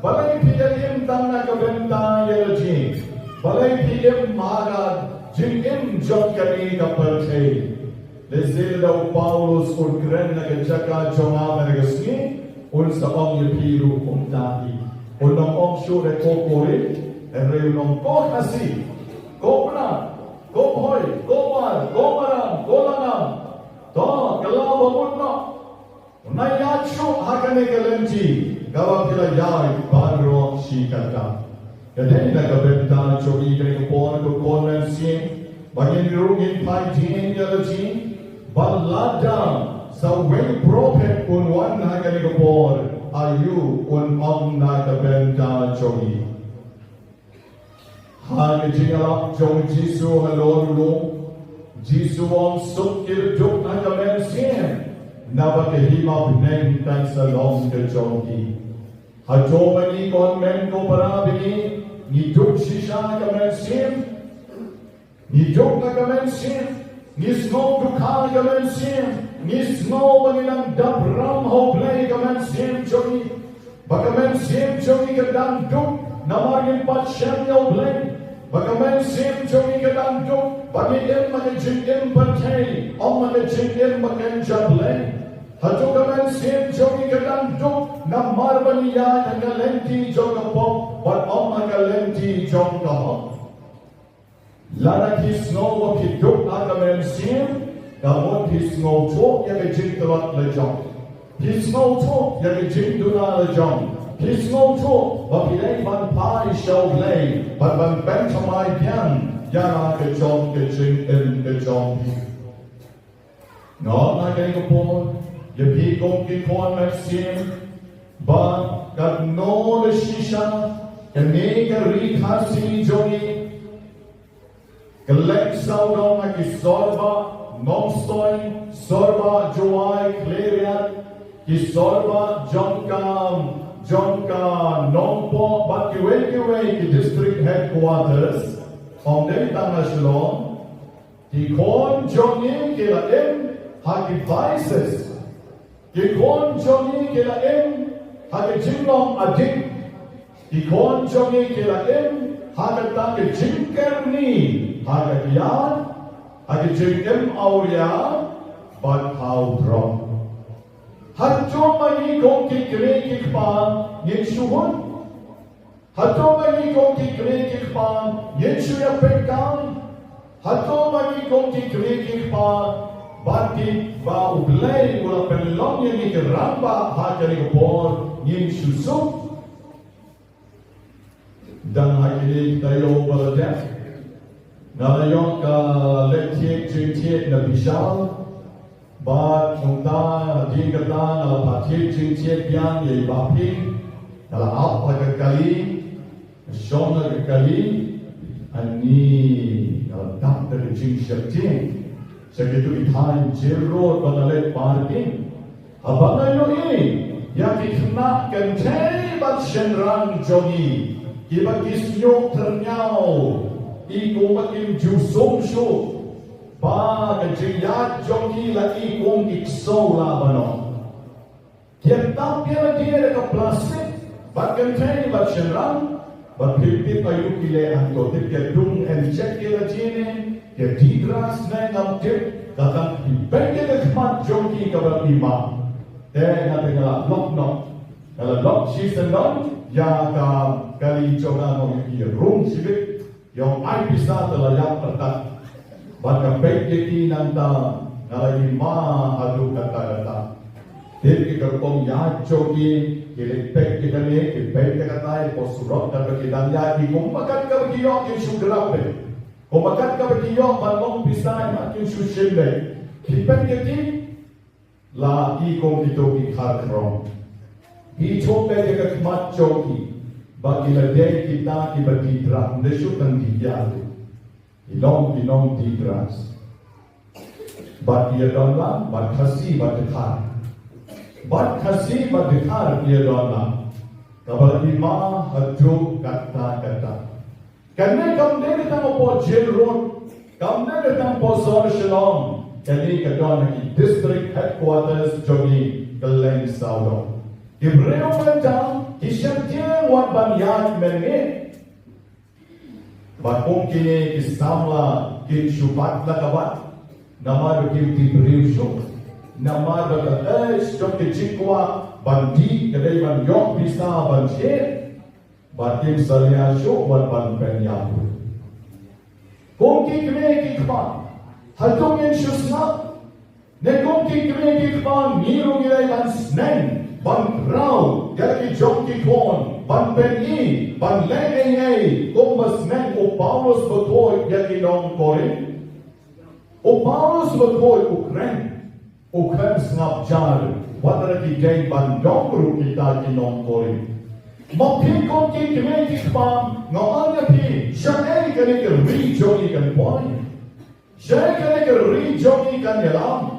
Balei phi ïa im tang na ka bynta ïa la jong? Balei phi im ha ka jingim jong kane ka pyrthei? Lehse lada u Paulus un kren na ka jaka jong nga mynne ka sngi, un sa ong ïa phi ruh kumta hi. Un ym ong shuh de ko Korinth, hynrei un ong ko Khasi, ko Pnar, ko Bhoi, ko War, ko Maram, ko Lyngngam. To, kylla ba mut noh. Nai ïaid shuh ha kane ka lynti kaba phi la ïaid baroh shi katta. Ka dei na ka bynta jong ngi kane ka por ko khun mynsiem ba ngin ruh ngin phai jingim ïa la jong ngi. Ba lada sa uwei u prophet un wan ha kane ka por, aïu un ong na ka bynta jong ngi? Ha ka jingïalap jong u Jisu halor u lum, u Jisu u ong, suk ki duk ha ka mynsiem, naba ka hima bneng kan sa long ka jong ki. Hato ma ngi ko hynmen ko para ba ngi, ngi duk shisha ha ka mynsiem? Ngi duk ha ka mynsiem, ngi sngew dukha ha ka mynsiem, ngi sngew ba ngi dang dap ram ha U Blei ha ka mynsiem jong ngi. Ba ka mynsiem jong ngi ka dang duk namar ngim pat shem ïa U Blei. Ba ka mynsiem jong ngi ka dang duk ba ngi im ha ka jingim pyrthei, ym ha ka jingim ba kynja Blei. Hato ka mynsiem jong ngi ka dang duk namar ba ngi ïaid ha ka lynti jong ka pop bad ym ha ka lynti jong ka hok. Lada phi sngew ba phi duk ha ka mynsiem, ka mut phi sngewthuh ïa ka jingtlot la jong. Phi sngewthuh ïa ka jingduna la jong. Phi sngewthuh ba phi dei ban phai sha U Blei bad ban pynthymmai biang ïa la ka jong ka jingim ka jong phi. Nga ong ha kane ka por ïa phi kum ki khun mynsiem ba katno la shisha kane ka ri Khasi jong ngi ka leit sawdong ha ki sorbah Nongstoiñ, sorbah Jowai, Khliehriat, ki sorbah jong ka, jong ka Nongpoh bad kiwei kiwei ki district headquarters, ym dei tang ha Shillong. Ki khun jong ngi ki la im ha ki vices. Ki khun jong ngi ki la im ha ka jinglong addict. Ki khun jong ngi ki la im ha kata ka jingkyrni ha ka kiad, ha ka jingim awria bad ha u drok. Hato ma ngi kum ki kmie ki kpa ngin shu hun? Hato ma ngi kum ki kmie ki kpa ngin shu ïa pyrkhat? Hato ma ngi kum ki kmie ki kpa, ba ki, ba U Blei u la pynlong ïa ngi ki rangbah ha kane ka por, ngin shu suk? Dang ha kine ki taïew ba la dep, nga la ïoh ka leit thied jingthied na Bishal. Bad kumta, hadien kata nga la pat thied jingthied biang ïa i Bah Phi. Nga la ap ha ka kali, shong ha ka kali. Ani, nga la dap da ka jingsheptieng sha kito ki thaiñ jail road ba nga leit parking. Haba nga ïohi ïa ki khynnah kynthei bad shynrang jong ngi kiba ki snieh tyrñiaw, i kum ba kim ju sum shuh, ba ka jingïaid jong ki la i kum ki ksew lah ban ong. Ki ïa tap ïa lade da ka plastik, bad kynthei bad shynrang, bad phim tip aïu ki leh hangto, tip ki ïa dung en check ïa lade ne, ki ïa dih drugs ne ngam tip, ka tang ki peit ïa ka khmat jong ki kaba i ma. Te nga te nga la lok noh, nga la lok shisyndon ïa ka kali jong nga, nga ïoh rung shibit. Ïoh ai pisa te la ïap pyrthei. Bad nga peit ïa ki nangta, nga la i ma haduh katta katta. Tip ki ka rukom ïaid jong ki, ki leit peit ïa kane, ki peit ïa katai, pos surok, katba ki dang ïaid, ki kumba kat kaba ki ïoh kin shu grab peit. Kumba kat kaba ki ïoh ban long pisa, ïa kin shu shim peit. Ki peit ïa ki, la i kum kito ki khar khrong. Ki ïoh peit ïa ka khmat jong ki, ba ki la dei kita kiba dih drugs, ym dei shuh tang dih ïa tu. Ki long, ki long dih drugs. Bad ki ïa don lang, bad Khasi, bad Dkhar. Bad Khasi, bad Dkhar ki ïa don lang. Kaba i ma haduh katta katta. Kane kam dei tang hapoh jail road, kam dei tang hapoh sor Shillong, kane ka don ha ki district headquarters jong ngi kylleng sawdong. Ki briew mynta ki sheptieng wat ban ïaid mynmiet. Bad kum kine ki samla kin shu bat la ka bat, namar ba kim tip briew shuh, namar ba ka urge jong ki jingkwah ban dih ka dei ban ïoh pisa ban thied. Bad kim salia shuh wat ban pynïap. Kum ki kmie ki kpa, hato ngin shu sngap? Ne kum ki kmie ki kpa ngi ruh ngi dei ban sneng ban khraw ïa ki jong ki khun, ban pyni, ban leh ei ei kumba sneng u Paulus bakhuid ïa ki nong Korinth. U Paulus bakhuid u kren, u kren sngap jar wat la ki dei ban dong ruh kita ki nong Korinth. Ma phi kum ki kmie ki kpa, nga ong ïa phi, shaei kane ka ri jong ngi kan poi? Shaei kane ka ri jong ngi kan ïalam?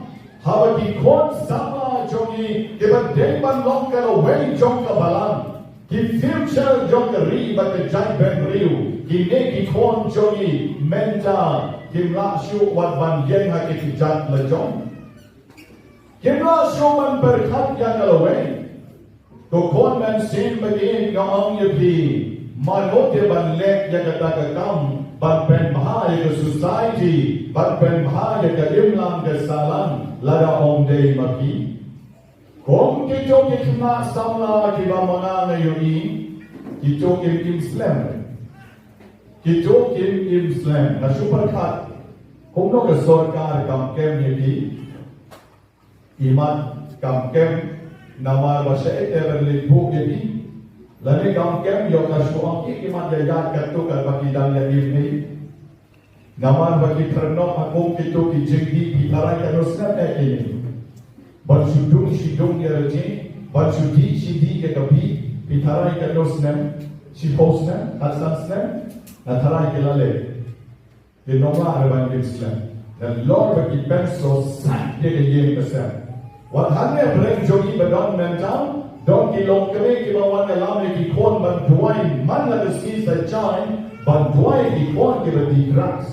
Haba ki khun samla jong ngi kiba dei ban long ka lawei jong ka balang, ki future jong ka ri bad ka jaitbynriew, kine ki khun jong ngi mynta kim lah shuh wat ban ïeng ha ki kjat lajong. Kim lah shuh ban pyrkhat ïa ka lawei. Ko khun mynsiem ba ïeit, nga ong ïa phi, mano te ban leh ïa kata ka kam ban pynbha ïa ka society, ban pynbha ïa ka imlang ka sahlang, lada ym dei ma phi? Kum kito ki khynnah samla kiba ma nga nga ïohi, kito kim im slem. Kito kim im slem. Nga shu pyrkhat, kumno ka sorkar kam kem ïa ki? Imat kam kem namar ba shaei te ban leit buh ïa ki? Lane kam kem ïoh ka shu ong ki, imat ïa ïa katto katba ki dang ïa im hi. Namar ba ki pyrnok ha kum kito ki jingdih, phi tharai katno snem eh kine? Ban shu dung shi dung ïa la jing, ban shu dih shi dih ïa ka phi, phi tharai katno snem? Shiphew snem, khatsan snem? Nga tharai ki la leh. Ki nongleh ruh ban im slem. Nalor ba ki pynshong sah ïa ka ïing ka sem. Wat hangne pyrshang jong ngi ba don mynta, don ki longkmie kiba wan ïalam ïa ki khun ban duwai man la ka sngi sa shai, ban duwai ïa ki khun kiba dih drugs.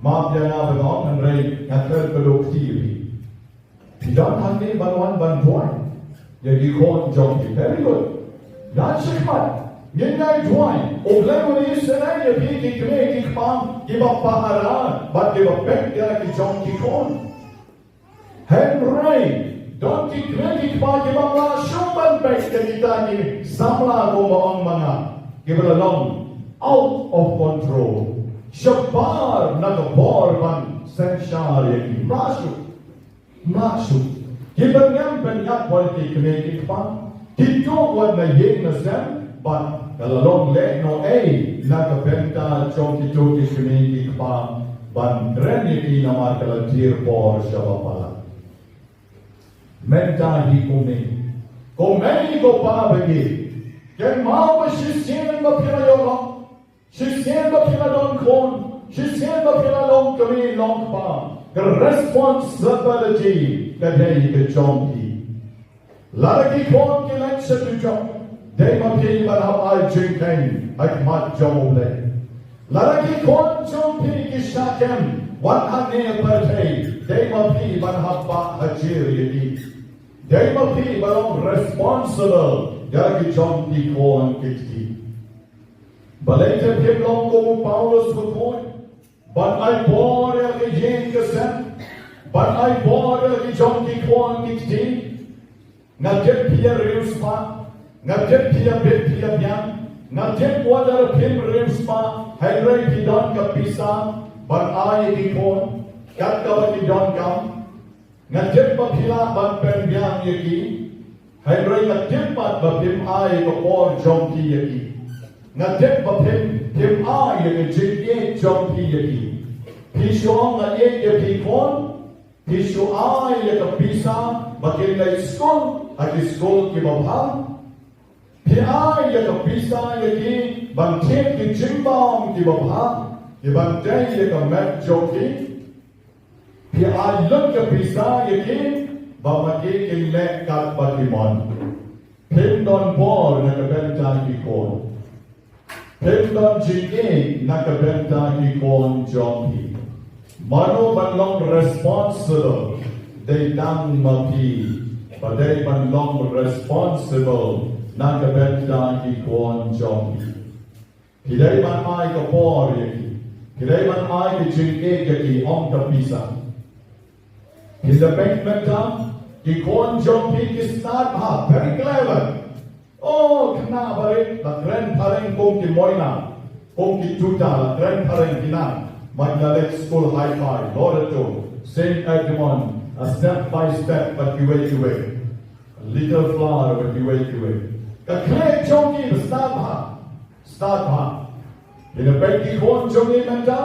Map ïa nga ban ong, hynrei nga kren ka dok kti ïa phi. Phi don hangne ban wan ban duwai ïa ki khun jong phi. Very good. Ïaid shakhmat, ngin ïai duwai. U Blei un isynei ïa phi ki kmie ki kpa kiba pahara bad kiba peit ïa la ki jong ki khun. Hynrei Don ki kmie ki kpa kiba ym lah shuh ban peit ïa kita ki samla kumba ong ma nga, kiba la long out of control, shabar na ka bor ban synshar ïa ki. Ym lah shuh. Ym lah shuh. Kiba ngam pynïap wat ki kmie ki kpa, ki tuh wat na ïing na sem, bad ka la long lehnohei na ka bynta jong kito ki kmie ki kpa ban kren ïa ki, namar ka la tiar por shaba palat. Mynta hi kumne, ko mei ko pa bangeit, kynmaw ba shisien ba phi la ïoh lok, shisien ba phi la don khun, shisien ba phi la long kmie long kpa, ka responsibility ka dei ka jong phi. Lada ki khun ki leit sha dujok, dei ma phi ban hap ai jingkheiñ ha khmat jong U Blei. Lada ki khun jong phi ki shah kem wat hangne ha pyrthei, dei ma phi ban hap bah hajar ïa ki. Dei ma phi ban long responsible ïa ki jong ki khun ki kti. Balei te phim long kum u Paulus bakhuid, ban ai bor ïa ka ïing ka sem, ban ai bor ïa ki jong ki khun ki kti? Nga tip phi ïa riewspah, nga tip phi ïa bit phi ïa biang, nga tip wat la phim riewspah, hynrei phi don ka pisa ban ai ïa ki khun kat kaba ki donkam. Nga tip ba phi lah ban pynbiang ïa ki, hynrei nga tip pat ba phim ai ïa ka por jong phi ïa ki. Nga tip ba phim, phim ai ïa ka jingïeit jong phi ïa ki. Phi shu ong nga ïeit ïa phi khun, phi shu ai ïa ka pisa ba kin leit skul ha ki skul kiba bha. Phi ai ïa ka pisa ïa ki ban thied ki jingbam kiba bha, ki ban tei ïa ka met jong ki. Phi ai lut ka pisa ïa ki ba ma ki kin leh kat ba ki mon. Phim don bor na ka bynta ki khun. Phim don jingïeit na ka bynta ki khun jong phi. Mano ban long responsible? Dei tang ma phi ba dei ban long responsible na ka bynta ki khun jong phi. Phi dei ban ai ka por ïa ki. Phi dei ban ai ka jingïeit ïa ki, ym ka pisa. Phi da peit mynta, ki khun jong phi ki stad bha, very clever. Oh, khynnah barit la kren phareng kum ki Moina, kum ki Tuta, la kren phareng ki nang. Bad la leit skul Hi-Fi, Loreto, Saint Edmund, a Step by Step bad kiwei kiwei. Little Flower bad kiwei kiwei. Ka khlieh jong ki ba stad bha. Stad bha. Ïa na peit ki khun jong ngi mynta,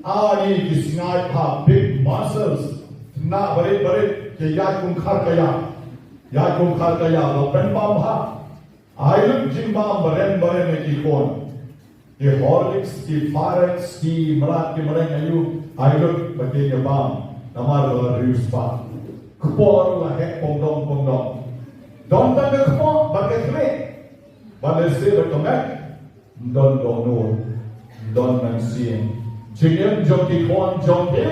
ani ki sngaid bha, big muscles. Khynnah barit barit ki ïaid kum khar ka ïa. Ïaid kum khar ka ïa, la pynbam bha. Ai lut jingbam ba rem ba rem ïa ki khun. Ki Horlicks, ki Farex, ki mrad, ki mreng aïu, ai lut ba ki ïa bam. Namar ba la riewspah. Kpoh ruh la heh pongdong pongdong. Don tang ka kpoh bad ka khlieh. Bad lehse bad ka met. Ym don dohnud, ym don mynsiem. Jingim jong ki khun jong phi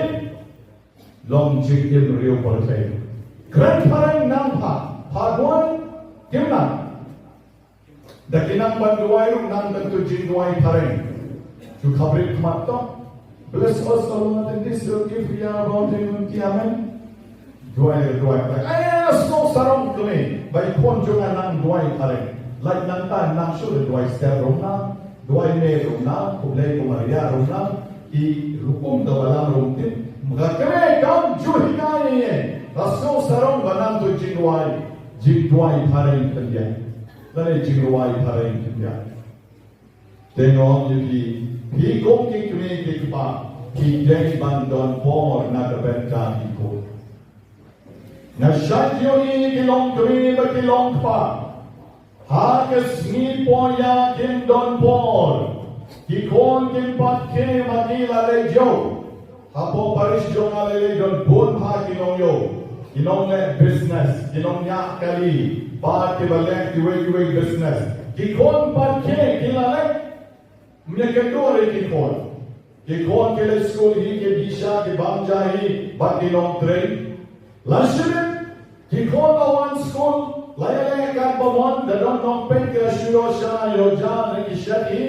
long jingim riew pyrthei. Kren phareng nang bha, pha duwai kim nang. Da ki nang ban duwai ruh nang tang tu jingduwai phareng. Shu khaprit khmat to. Bless us, O Lord, in this your gift we are about to give. Amen. Duwai, duwai, duwai. Ai, sngewsarong kane. Ba i khun jong nga nang duwai phareng. Lait nangta nang shu duwai Esther ruh nang. Duwai me ruh nang. Khublei ko Maria ruh nang. I rukom da balang ruh tip. Nga kane kam ju hikai ne. Ba sngewsarong ba nang tu jingduwai. Jingduwai phareng khyndiat. Lane jingduwai phareng khyndiat. Te nga ong ïa phi, phi kum ki kmie ki kpa, phi dei ban don por na ka bynta ki khun. Nga shait ïohi ki longkmie bad ki longkpa ha ka sngi por ïa kim don por. Ki khun kim pat khie ma ki la leit ïew. Hapoh parish jong nga lei lei don bun bha ki nongïew, ki nongleh business, ki nongñiah kali, bad kiba leh kiwei kiwei business. Ki khun pat khie ki la leh. Ym ïa kynduh re ki khun. Ki khun ki leit skul hi, ki bishar, ki bam ja hi bad ki nongtrei. La shibit ki khun la wan skul, la ïaleh katba mon, da don nongpeit ki la shu ïoh sha ïoh ja na ki shet hi.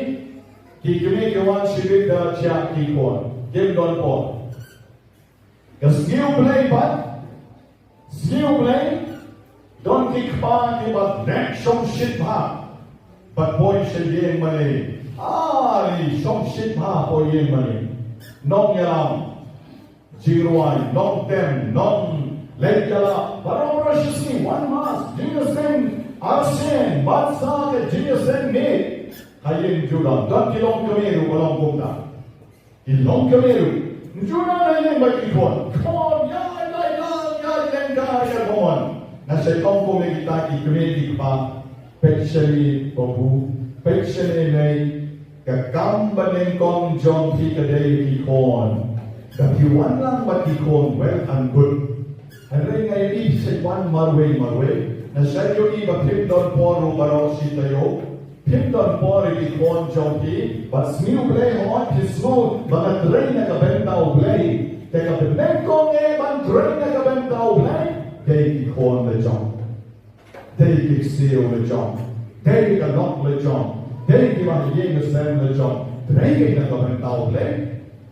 Ki kmie ki wan shibit da la thiah ki khun. Kim don por. Ka sngi U Blei pat, Sngewblei, don ki kpa kiba dang shongshit bha bad poi sha ïing mane. Ai, shongshit bha poi ïing mane. Nongïalam jingrwai, nongtem, nongleit ïalap, baroh baroh shi sngi, wan mass, jingïaseng arsien, bad sa ka jingïaseng miet ha ïing junom. Don ki longkmie ruh ba long kumta. Ki longkmie ruh, junom ha ïing bad ki khun. Khun, ïa, ïa, ïa, ïa, ïa, ïa, ïa, khun. Nga shait ong kum ïa kita ki kmie ki kpa, peit shane babu, peit shane mei, ka kam ba nyngkong jong phi ka dei ki khun. Ka phi wan lang bad ki khun, well and good. Hynrei nga ïohi phi shait wan marwei marwei. Nga shait ïohi ba phim don por ruh baroh shi taïew. Phim don por ïa ki khun jong phi. Bad sngewblei hooid phi sngew ba nga trei na ka bynta U Blei. Te ka bynta nyngkong eh ban trei na ka bynta U Blei, dei ki khun la jong. Dei ki ksiew la jong. Dei ka lok la jong. Dei kiba ha ïing ha sem la jong. Trei na ka bynta U Blei.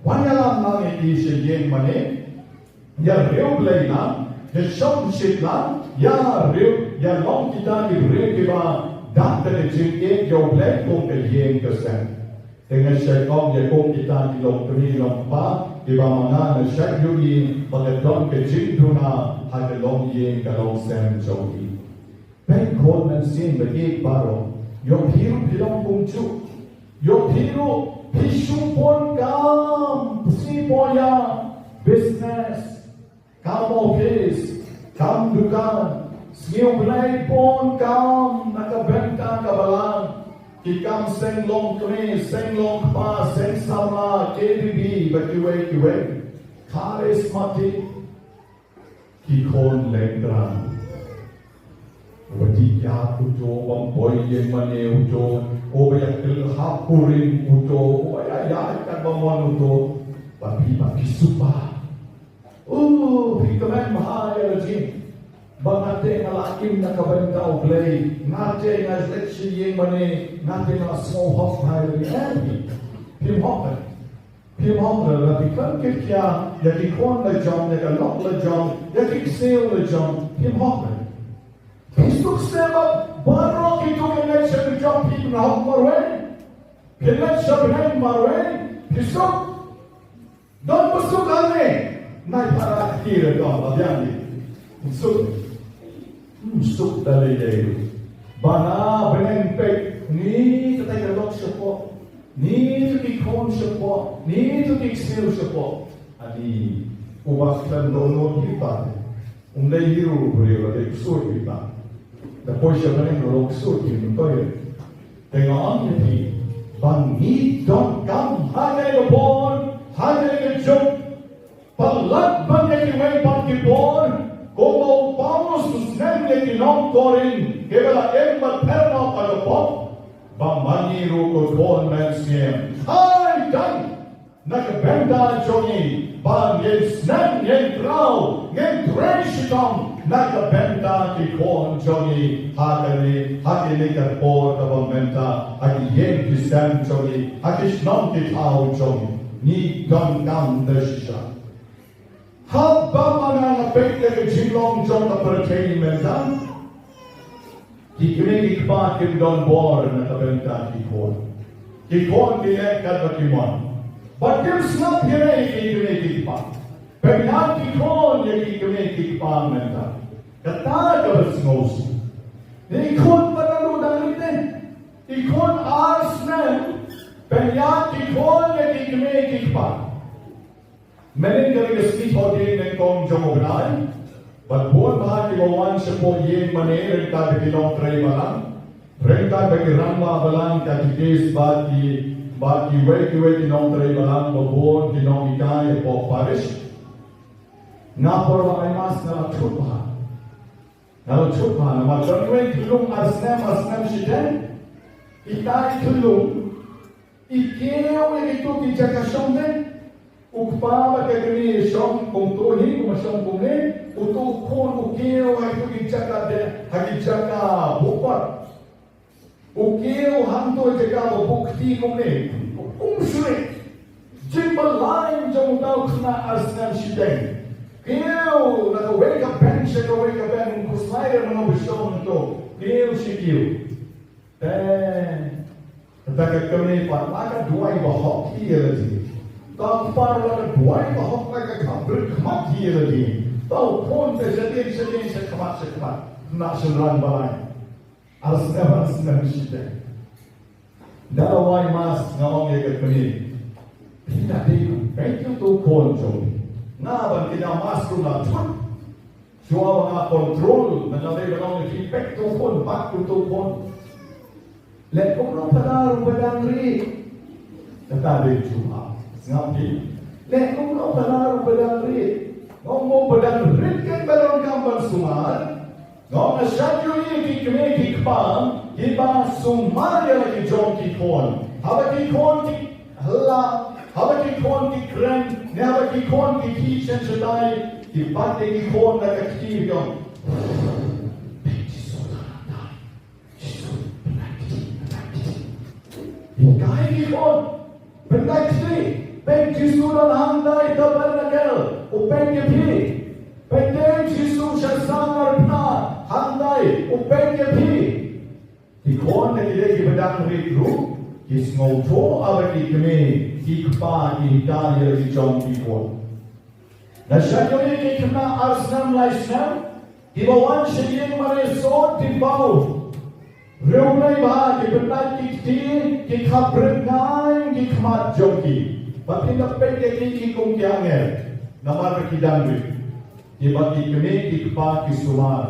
Wan ïalam lang ïa ki sha ïing mane. Ïa riewblei lang, ïa shongshit lang, ïa riew, ïa long kita ki briew kiba dap da ka jingïeit ïa U Blei kum ka ïing ka sem. Te nga shait ong ïa kum kita ki longkmie longkpa kiba ma nga, nga shait ïohi ba ka don ka jingduna ha ka longïing ka longsem jong ki. Peit khun mynsiem ba ïeit baroh. Ïoh phi ruh phi long kumjuh. Ïoh phi ruh phi shu bun kam, phi shu bun ïa business, kam office, kam dukan. Sngewblei bun kam na ka bynta ka balang. Ki kam seng longkmie, seng longkpa, seng samla, K B B, bad kiwei kiwei. Charismatic. Ki khun leng trai. Uba dih ïa uto, bym poi ïing mane uto, uba ïa kylhap kurim uto, uba ïa ïa kat ba mon uto. Ba phi, ba phi suba. Oh, phi kmen bha ïa la jing. Ba nga te nga la im na ka bynta U Blei. Nga te nga leit sha ïing mane, nga te nga sngew hok bha ïa la jing. Phim hok. Phim hok re, la phi khlem kit khia ïa ki khun la jong, ïa ka lok la jong, ïa ki ksiew la jong, phim hok re. Phi suk seh ba baroh kito ki leit sha ka jong phi, phin hok marwei. Phi leit sha bneng marwei, phi suk. Don ba suk hangne. Nai para kti re don ba biang ni. Suk. Hmm, suk da lei lei. Ba na bneng peit, ni katai ka lok shapoh, ni tu ki khun shapoh, ni tu ki ksiew shapoh. Ani, uba khlem download hi ba. Um dei hero briew, la dei ksuid hi ba. Da poi sha bneng la long ksuid hi, um toi. Te nga ong ïa phi, ba ngi donkam ha kane ka por, ha kane ka juk, palat ban ïa kiwei pat ki por, kumba u Paulus u snem ïa ki nong Korinth, kiba la im bad pher noh ha ka pop, ba ma ngi ruh ko khun mynsiem. Hai dang, na ka bynta jong ngi, ba ngin snem ngin khraw, ngin trei shitom, na ka bynta ki khun jong ngi, ha kane, ha kane ka por kaba mynta, ha ki ïing ki sem jong ngi, ha ki shnong ki thaw jong ngi, ngi donkam da shisha. Haba ma nga nga peit ïa ka jinglong jong ka pyrthei mynta. Ki kmie ki kpa kim don bor na ka bynta ki khun. Ki khun ki leh katba ki mon. Bad kim sngap ïa ki kmie ki kpa. Pynïaid ki khun ïa ki kmie ki kpa mynta. Kata kaba sngewsih. Ni khun ba naduh dang rit ne. I khun ar snem. Pynïaid ki khun ïa ki kmie ki kpa. Mynnin kane ka sngi Thohdieng nyngkong jong u bnai, bad bun bha kiba wan shapoh ïing mane ryngkat bad ki nongtrei balang, ryngkat bad ki rangbah balang, ka dikis bad ki, bad kiwei kiwei ki nongtrei balang, bad bun ki nonghikai hapoh parish. Nga por ba ai mass nga la thut bha. Nga la thut bha namar don kiwei ki lum ar snem ar snem shiteng. Kita ki lum I kiew ïa kito ki jaka shong ne. U kpa bad ka kmie shong kumto hi, kumba shong kumne. Uto u khun u kiew ha kito ki jaka de, ha ki jaka bukpot. U kiew hangto jaka ba buk kti kumne. Um shuh. Jingbalai jong uta u khynnah ar snem shiteng. Kiew na kawei ka bank sha kawei ka bank, ym khuslai ïa mano ba shong hangto. Kiew shi kiew. Te kata ka kmie pat la ka duwai bahok hi ïa lade. Uta u kpa ruh la ka duwai bahok, la ka kham brit khmat hi ïa lade. Uta u khun te shadien shadien, sha khmat sha khmat. Khynnah shynrang ba lai. Ar snem, ar snem shiteng. Da la wai mask, nga ong ïa ka kmie, phi la dei ban peit ïa uto u khun jong phi. Nga ban kynjah mask ruh nga thut. Shuwa ba nga control, nga la dei ban ong ïa phi, peit uto u khun, bat ïa uto u khun. Leh kumno pha da ruh ba dang rieh. Kata dei jubab. Sngap phi. Leh kumno pha da ruh ba dang rieh. Nga ong mo ba dang rieh kan ba donkam ban sumar. Nga ong, nga shait ïohi ïa ki kmie ki kpa kiba sumar ïa la ki jong ki khun. Haba ki khun ki hla, haba ki khun ki kren, ne haba ki khun ki khih shen shatai, ki bat ïa ki khun na ka kti, ki ong, Jisu, Jisu, Jisu. Hikai ki khun. Pynlait kti, peit Jisu don hangtai tabernacle, u peit ïa phi. Peit te Jisu sha sangeh arpna, hangtai, u peit ïa phi. Ki khun na ki dei kiba dang rieh ruh, ki sngewthuh ïa ki kmie ki kpa ki hikai ïa la ki jong ki khun. Nga shait ïohi ïa ki khynnah ar snem lai snem, kiba wan sha ïing mane sot, kiba riewblei bha, ki pynlait ki kti, ki khaprit ngaiñ ki khmat jong ki. Bad phin da peit ïa ki, ki kum ki angel. Namar ba ki dang rieh. Kiba ki kmie ki kpa ki sumar.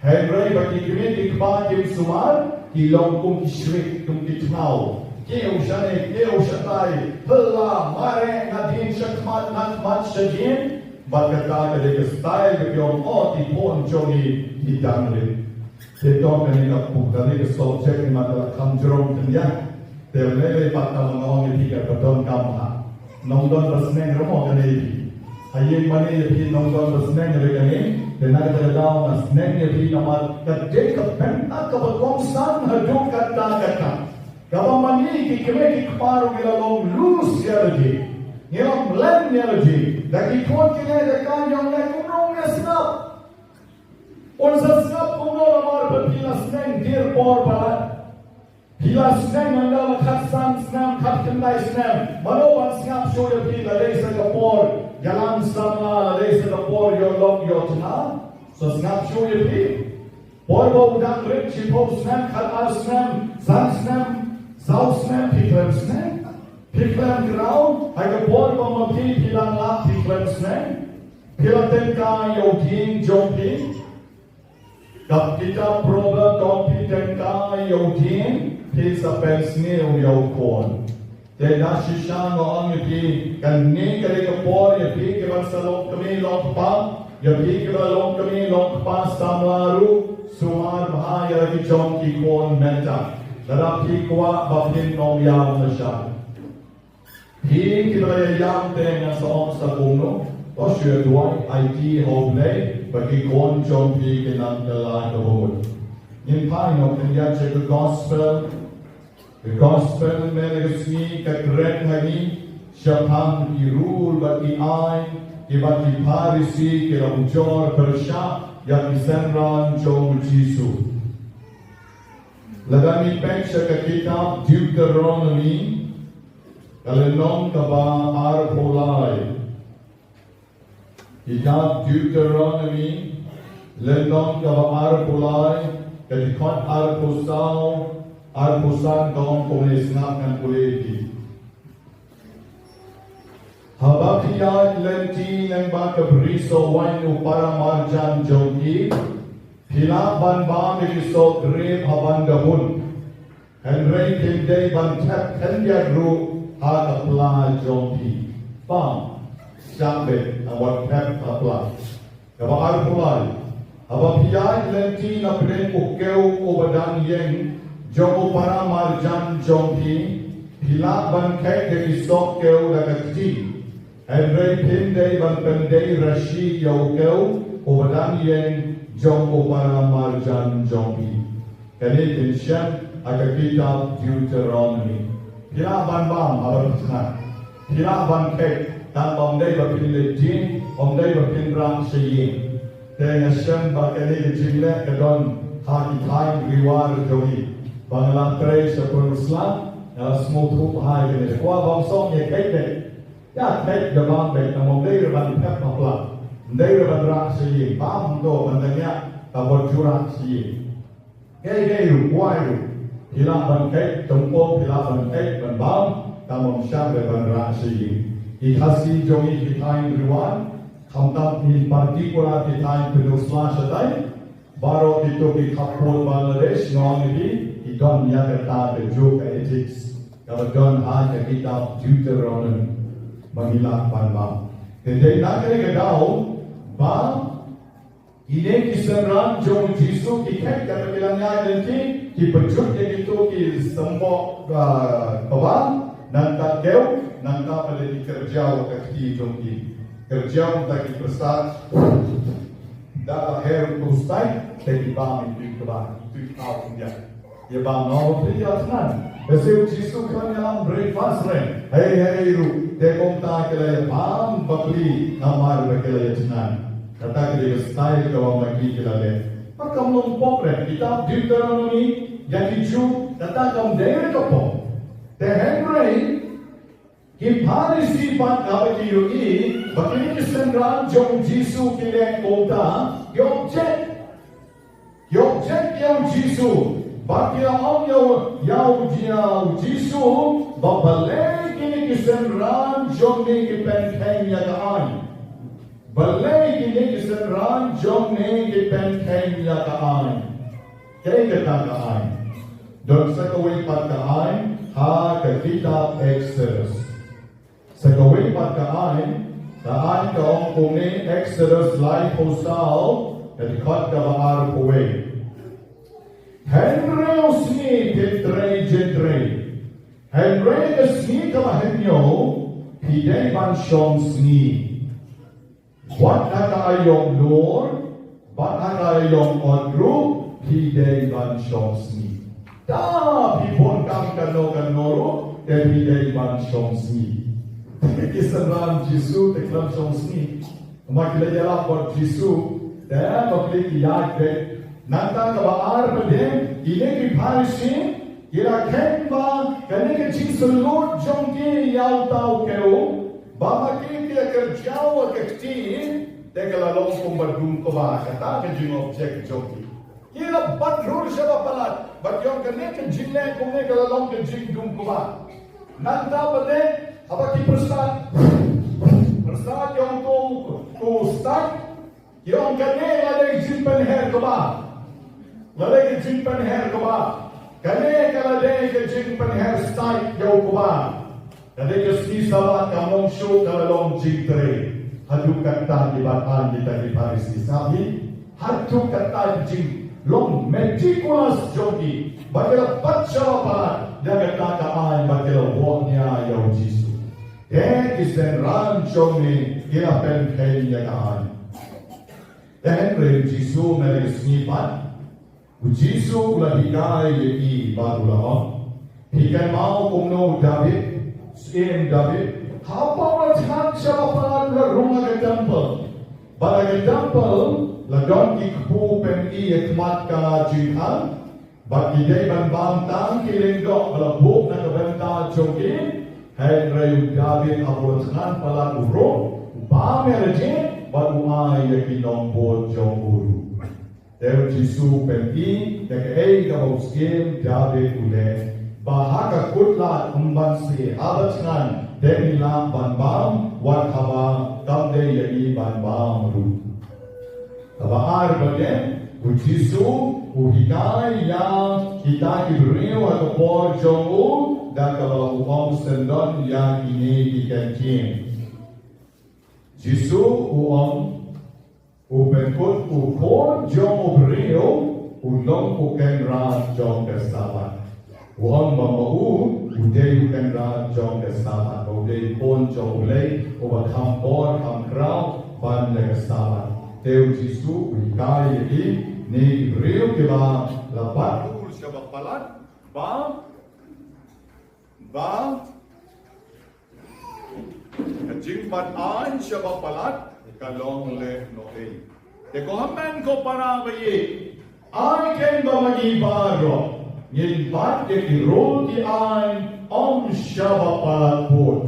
Hynrei ba ki kmie ki kpa kim sumar, ki long kum ki shriek, kum ki tngaw. Kiew shane, kiew shatai, hla, mareh, nadien shakhmat, nakhmat shadien. Bad kata ka dei ka style ba ki ong, oh, ki khun jong ngi ki dang rieh. Te to kane ka pu-, kane ka subject ngi mut la kham jrong khyndiat. Te lei lei pat ka ma nga ong ïa phi, ka ba donkam ha. Nongdon ba sneng ruh mo kane ïa phi. Ha ïing mane ïa phi nongdon ba sneng ruh kane. Te na kata ka daw nga sneng ïa phi namar ka dei ka bynta kaba kongsan haduh katta katta. Kaba ma ngi ki kmie ki kpa ruh ngi la long loose ïa lade. Ngi la mlien ïa lade. Da ki khun kine da ka ïong leh kumno ngi sngap. Un sa sngap kumno namar ba phi la sneng dier por palat. Phi la sneng ynda la khatsan snem, khatkhyndai snem. Mano ban sngap shuh ïa phi, la dei sa ka por ïalam samla, la dei sa ka por ïoh lok ïoh tnga. Sa sngap shuh ïa phi. Por ba u dang rit, shiphew snem, khatar snem, san snem, saw snem, phi khlem sneng. Phi khlem kynmaw, ha ka por ba ma phi phi dang lah, phi khlem sneng. Phi la tyngkai ïa u dieng jong phi. Ka kitab Proverb, to phi tyngkai ïa u dieng, phin sa pynsniew ïa u khun. Te da shisha nga ong ïa phi, kane ka dei ka por ïa phi kiban sa long kmie long kpa, ïa phi kiba long kmie long kpa samla ruh, sumar bha ïa la ki jong ki khun mynta. Lada phi kwah ba phin ym ïam lashai. Phi kiba la ïam te ngan sa ong sa kumno, to shu duwai aiti ha U Blei ba ki khun jong phi kin nang kylla kaba mut. Ngin phai noh khyndiat sha ka gospel. Ka gospel mynne ka sngi ka kren ha ngi shaphang ki rule bad ki aiñ kiba ki Pharisi ki la ujor pyrshah ïa ki synran jong U Jisu. Lada ngi peit sha ka kitab Deuteronomy, ka lynnong kaba arphew lai. Kitab Deuteronomy, lynnong kaba arphew lai, ka dkhot arphew saw, arphew san, to kumne, sngap ngan pule ïa phi. Haba phi ïaid lynti lyngba ka bri sohwaiñ u para marjan jong ki, phi lah ban bam ïa ki soh grep ha ban da hun. Hynrei phim dei ban thep khyndiat ruh ha ka pla jong phi. Bam, shah beit, wat thep ha pla. Kaba arphew lai. Haba phi ïaid lynti na pdeng u kew uba dang ïeng jong u para marjan jong phi, phi lah ban kheit ïa ki soh kew da ka kti. Hynrei phim dei ban pyndei rashi ïa u kew uba dang ïeng jong u para marjan jong phi. Kane phin shem ha ka kitab Deuteronomy. Phi lah ban bam haba phi tnat. Phi lah ban kheit. Tang ba ym dei ba phin leit dieng, ym dei ba phin rah sha ïing. Te nga shem ba kane ka jingleh ka don ha ki thaiñ Ri War jong ngi. Ba nga la trei sha Pynursla, nga la sngewthuh bha ïa kane. Kwah ba ym song ïa kheit beit. Ïa kheit da bam beit, namar ym dei ruh ban thep bapla. Ym dei ruh ban rah sha ïing. Bam to ban da ngiah ka bor ju rah sha ïing. Kaei kaei ruh, kwai ruh. Phi lah ban kheit, tymmen phi lah ban kheit, ban bam, tang ba ym shym dei ban rah sha ïing. Ki Khasi jong ngi ki thaiñ Ri War, khamtam in particular ki thaiñ Pynursla shatai, baroh kito ki khappud Bangladesh, nga ong ïa phi, ki don ïa kata ka juh ka ethics kaba don ha ka kitab Deuteronomy ba ngi lah ban bam. Te dei na kane ka daw ba kine ki synran jong u Jisu ki khet, kata ki la ngai lynti, ki pynjot ïa kito ki symboh, ah, kaba nangta kew, nangta pat ki kyrjaw ka kti jong ki. Kyrjaw nangta ki pyrsa da la her u stai, te ki bam ïa ki kaba, ïa ki kaba. Ïa ba nga ong phi ïa thngan. Ka siew Jisu khlem ïalam breakfast re. Hei hei ruh. Te kumta ki la ïa bam bapli namar ba ki la ïa thngan. Kata ka dei ka style kaba ma ki ki la leh. Ba kam long pop re. Kitab Deuteronomy ïa ki Jiw kata kam dei re ka pop. Te hynrei ki Pharisi pat haba ki ïohi ba kine ki synran jong u Jisu ki leh kumta, ki object. Ki object ïa u Jisu. Ba ki la ong ïa u, ïa u, ïa u Jisu, ba balei kine ki synran jong me ki pynkheiñ ïa ka aiñ. Balei kine ki synran jong me ki pynkheiñ ïa ka aiñ. Kaei kata ka aiñ? Don sa kawei pat ka aiñ ha ka kitab Exodus. Sa kawei pat ka aiñ, ka aiñ ka ong kumne, Exodus laiphew saw, ka dkhot kaba arphew wei. Hynriew sngi phin trei jingtrei. Hynrei ka sngi kaba hynñiew, phi dei ban shong sngi. Wat ha ka aïom lur, bad ha ka aïom ot ruh, phi dei ban shong sngi. Da phi bun kam kano kano ruh, te phi dei ban shong sngi. Te ki synran Jisu te khlem shong sngi. Namar ki la ïalap bad Jisu, te bapli ki ïaid beit. Nangta kaba ar pat de, kine ki Pharisi, ki la kheiñ ba kane ka jingsyllut jong ki ïa uta u kew, ba ma ki ki la kyrjaw ha ka kti, te ka la long kumba dum kba, kata ka jingobject jong ki. Ki la bat rur sha ba palat, ba ki ong kane ka jingleh kumne ka la long ka jingdum kba. Nangta pat de, haba ki pyrshah, pyrshah ki ong to, to stad, ki ong kane la dei ka jingpynher kba. La dei ka jingpynher kba. Kane ka la dei ka jingpynher stad ïa u kba. Ka dei ka sngi Sabbath, kam long shuh, ka la long jingtrei. Haduh katta ki bat aiñ kita ki Pharisi, sngap hi. Haduh katta ki jinglong meticulous jong ki. Ba ki la bat sha ba palat ïa kata ka aiñ, ba ki la wad nia ïa u Jisu. Te ki synran jong me ki la pynkheiñ ïa ka aiñ. Te hynrei u Jisu, na ka sngi pat, u Jisu u la hikai ïa ki bad u la ong, phi kynmaw kumno u Dabid, u syiem Dabid, haba u la thngan sha ba palat u la rung ha ka temple. Bad ha ka temple la don ki kpu pyni ha khmat ka jingkhang. Bad ki dei ban bam tang ki lyngdoh ba la buh na ka bynta jong ki. Hynrei u Dabid haba u la thngan palat u rung, u bam ïa lade bad u ai ïa ki nongbud jong u ruh. Te u Jisu u pyni ïa kaei kaba u syiem Dabid u leh, ba ha ka kut lad ym banse haba thngan te ngi lah ban bam, wat haba kam dei ïa ngi ban bam ruh. Kaba ar pat de, u Jisu u hikai ïa kita ki briew ha ka por jong u, da kaba u ong, syndon ïa kine ki kyntien. Jisu u ong, u pynkut, u Khun jong u briew u long u kynrad jong ka Sabbath. U ong ba ma u u dei u kynrad jong ka Sabbath, ba u dei u Khun jong U Blei uba kham por kham khraw ban ïa ka Sabbath. Te u Jisu u hikai ïa kine ki briew kiba la bat rur sha ba palat, ba, ba Ka jingbat aiñ sha ba palat ka long lehnohei. Te ko hynmen ko para ba ïeit, ai ken ba ma ngi baroh ngin bat ïa ki rule ki aiñ ym sha ba palat bud.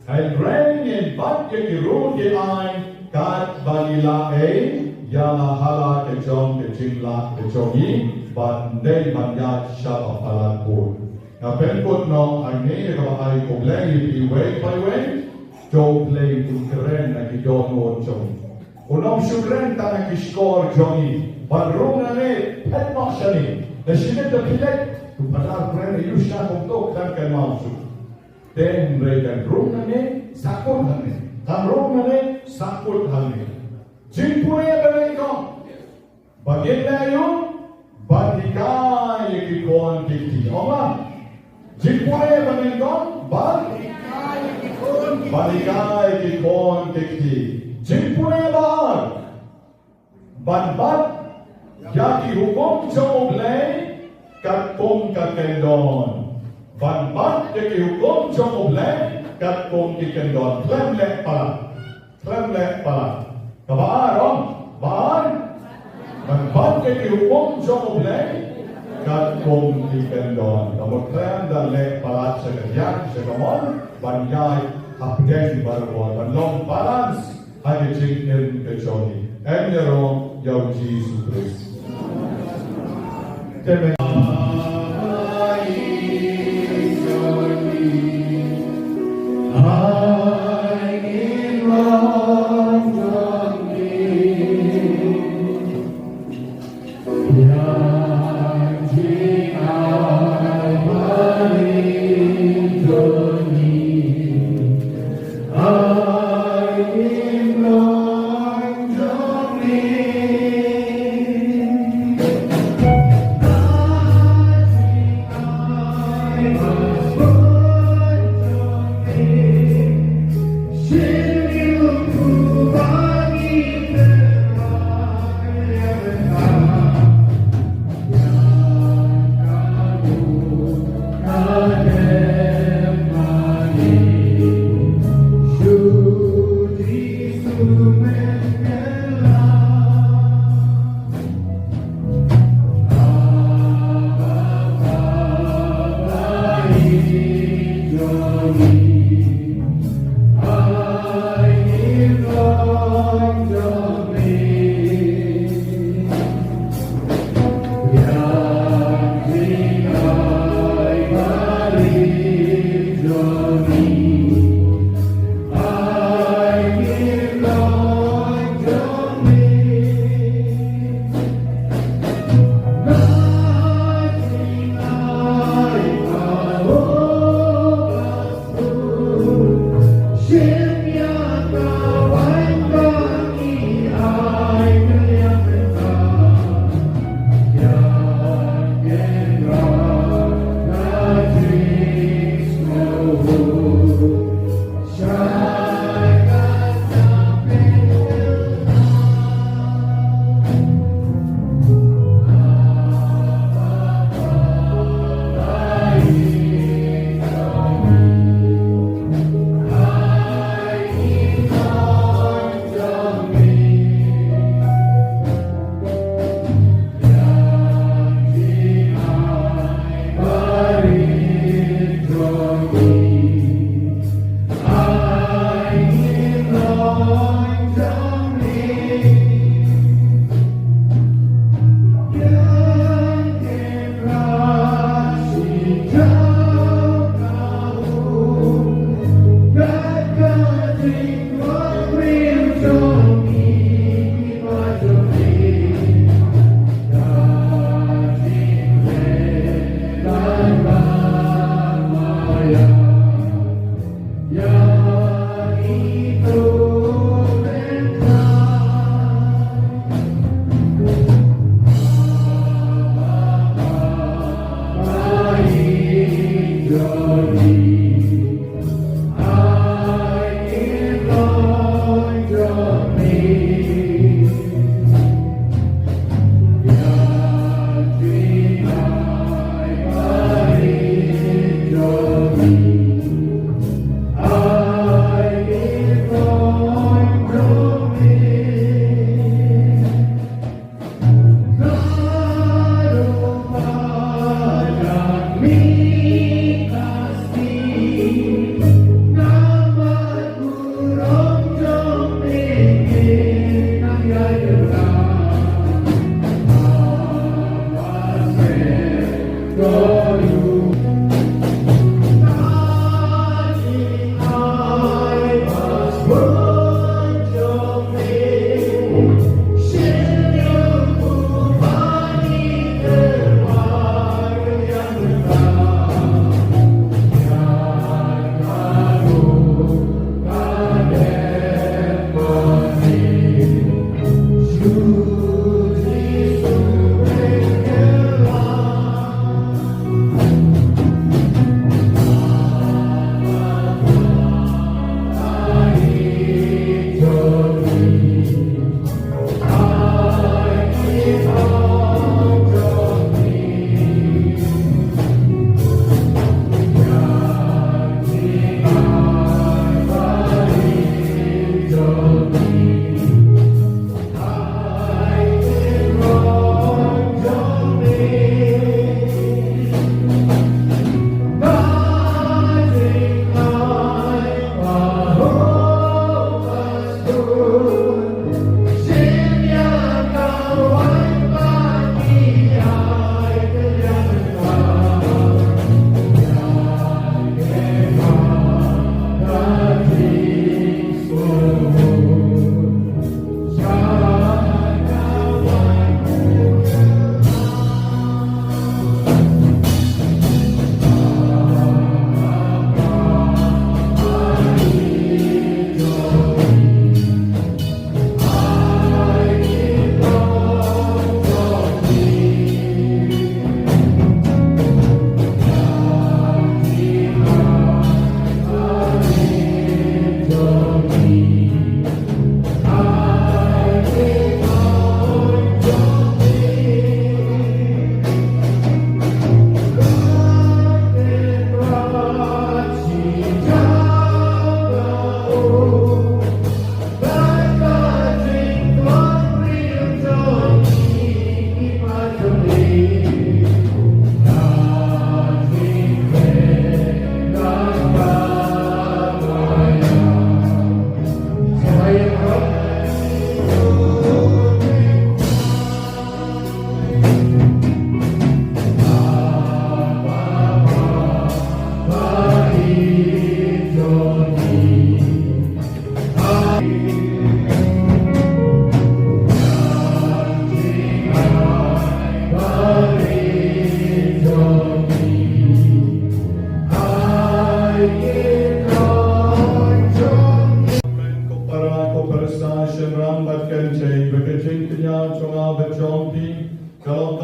Hynrei ngin bat ïa ki rule ki aiñ katba ngi lah ei ïa la ha la ka jong ka jinglah ka jong ngi, bad ym dei ban ïaid sha ba palat bud. Nga pynkut noh hangne ïa kaba ai U Blei ïa phi uwei pa uwei. To U Blei un kren na ki dohnud jong ngi. Un ym shu kren tang ha ki shkor jong ngi. Ban rung nangne, phet noh shane. Lashai te phi leit, to Phadar kren ïa u sha kumto, kan kynmaw shuh. Te hynrei kan rung nangne, sahkut hangne. Kan rung nangne, sahkut hangne. Jingpule ba nyngkong ba ngin leh ïa u, ban hikai ïa ki khun ki kti. Ong lang. Jingpule ba nyngkong, ban, ban hikai ïa ki khun ki kti. Jingpule ba ar, ban bat ïa ki hukum jong U Blei katkum ka kyndon. Ban bat ïa ki hukum jong U Blei katkum ki kyndon. Khlem leh palat. Khlem leh palat. Kaba ar, ong, ba ar. Ban bat ïa ki hukum jong U Blei katkum ki kyndon. Ka mut khlem da leh palat sha ka diang sha ka mon, ban ïaid hapdeng barabor, ban long balance ha ka jingim ka jong ngi. Em ïa rong ïa U Jisu Khrist. Te men.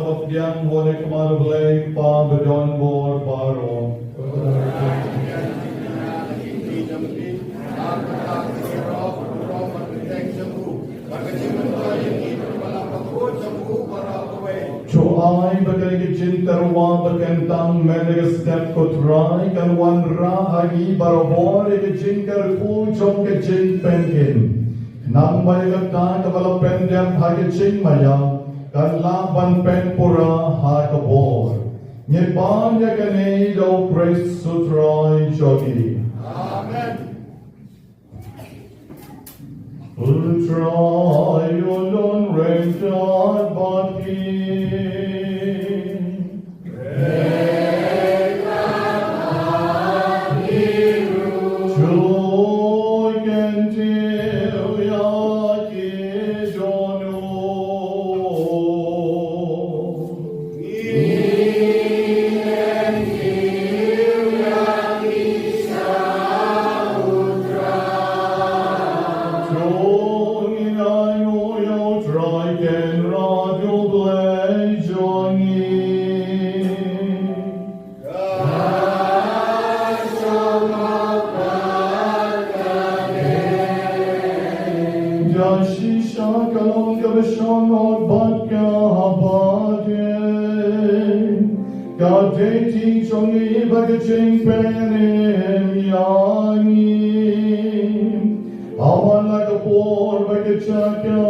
Pdiang ha u Kpa u Blei, Kpa ba don bor baroh. To ai ba kane ka jingtyrwa ba kan tang mynta ka step, ko Trai, kan wanrah ha ngi barabor ïa ka jingkyrkhu jong ka jingpynkhiah. Namar ba ïa kata kaba la pyndep ha ka jingmaïa kan lah ban pynpura ha ka bor. Ngi pan ïa kane da u Khrist u Trai jong ngi. Amen. U Trai un don ryngkat bad phi. To kyntiew ïa ki dohnud. To ngin ïa ïoh ïa u Trai Kynrad u Blei jong ngi. Ïa shisha ka long kaba shong bad kaba dei. Ka dei ti jong ngi bad ka jingpynim ïa ngi. Ha man la ka por bad ka jaka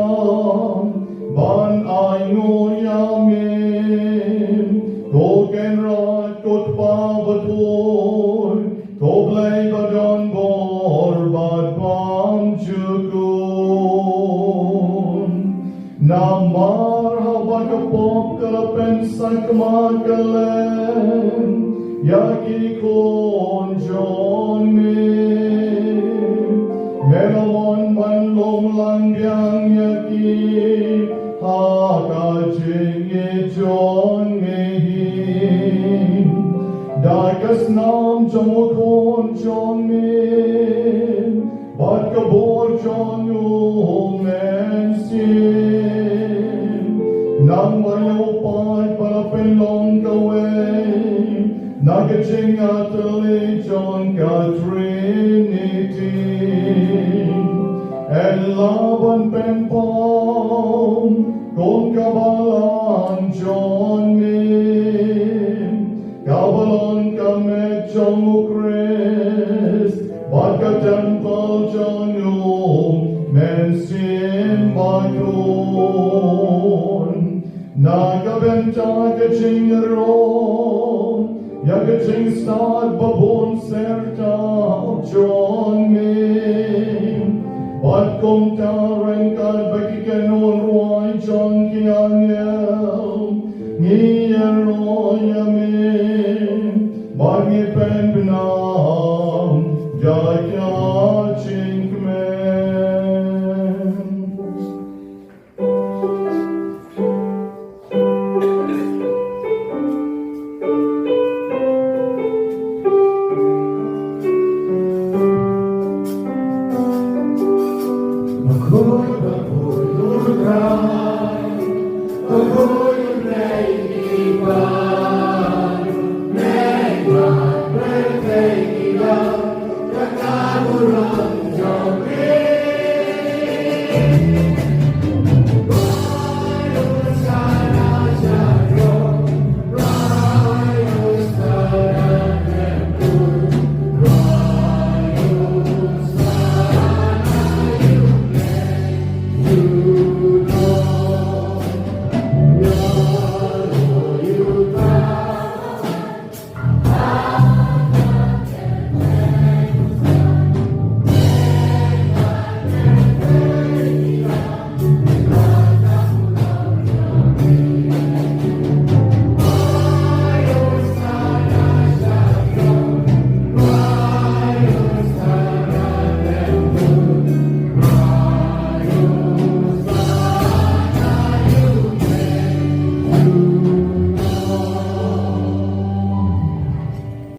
ban ainguh ïa me, ko Kynrad, ko Kpa bathuh, ko Blei ba don bor bad bymjukut. Namar haba ka pop ka la pynsakma kylleng ïa ki khun jong me, me la wan ban long lang biang ïa ki ha ka jingïeit jong me hi. Da ka snam jong u Khun jong me bad ka bor jong u Mynsiem, nang ba ïa u paid ba la pynlong kawei na ka jingïatylli jong ka Trinity. Yn lah ban pynpaw kum ka balang jong me, ka balang ka met jong u Khrist bad ka templ jong u Mynsiem Bakhuid. Na ka bynta ka jingïaroh ïa ka jingstad ba bun syrta jong me, bad kumta ryngkat bad ki kynhun rwai jong ki angel, ngi ïaroh ïa me bad ngi pynbna da ka jingkmen.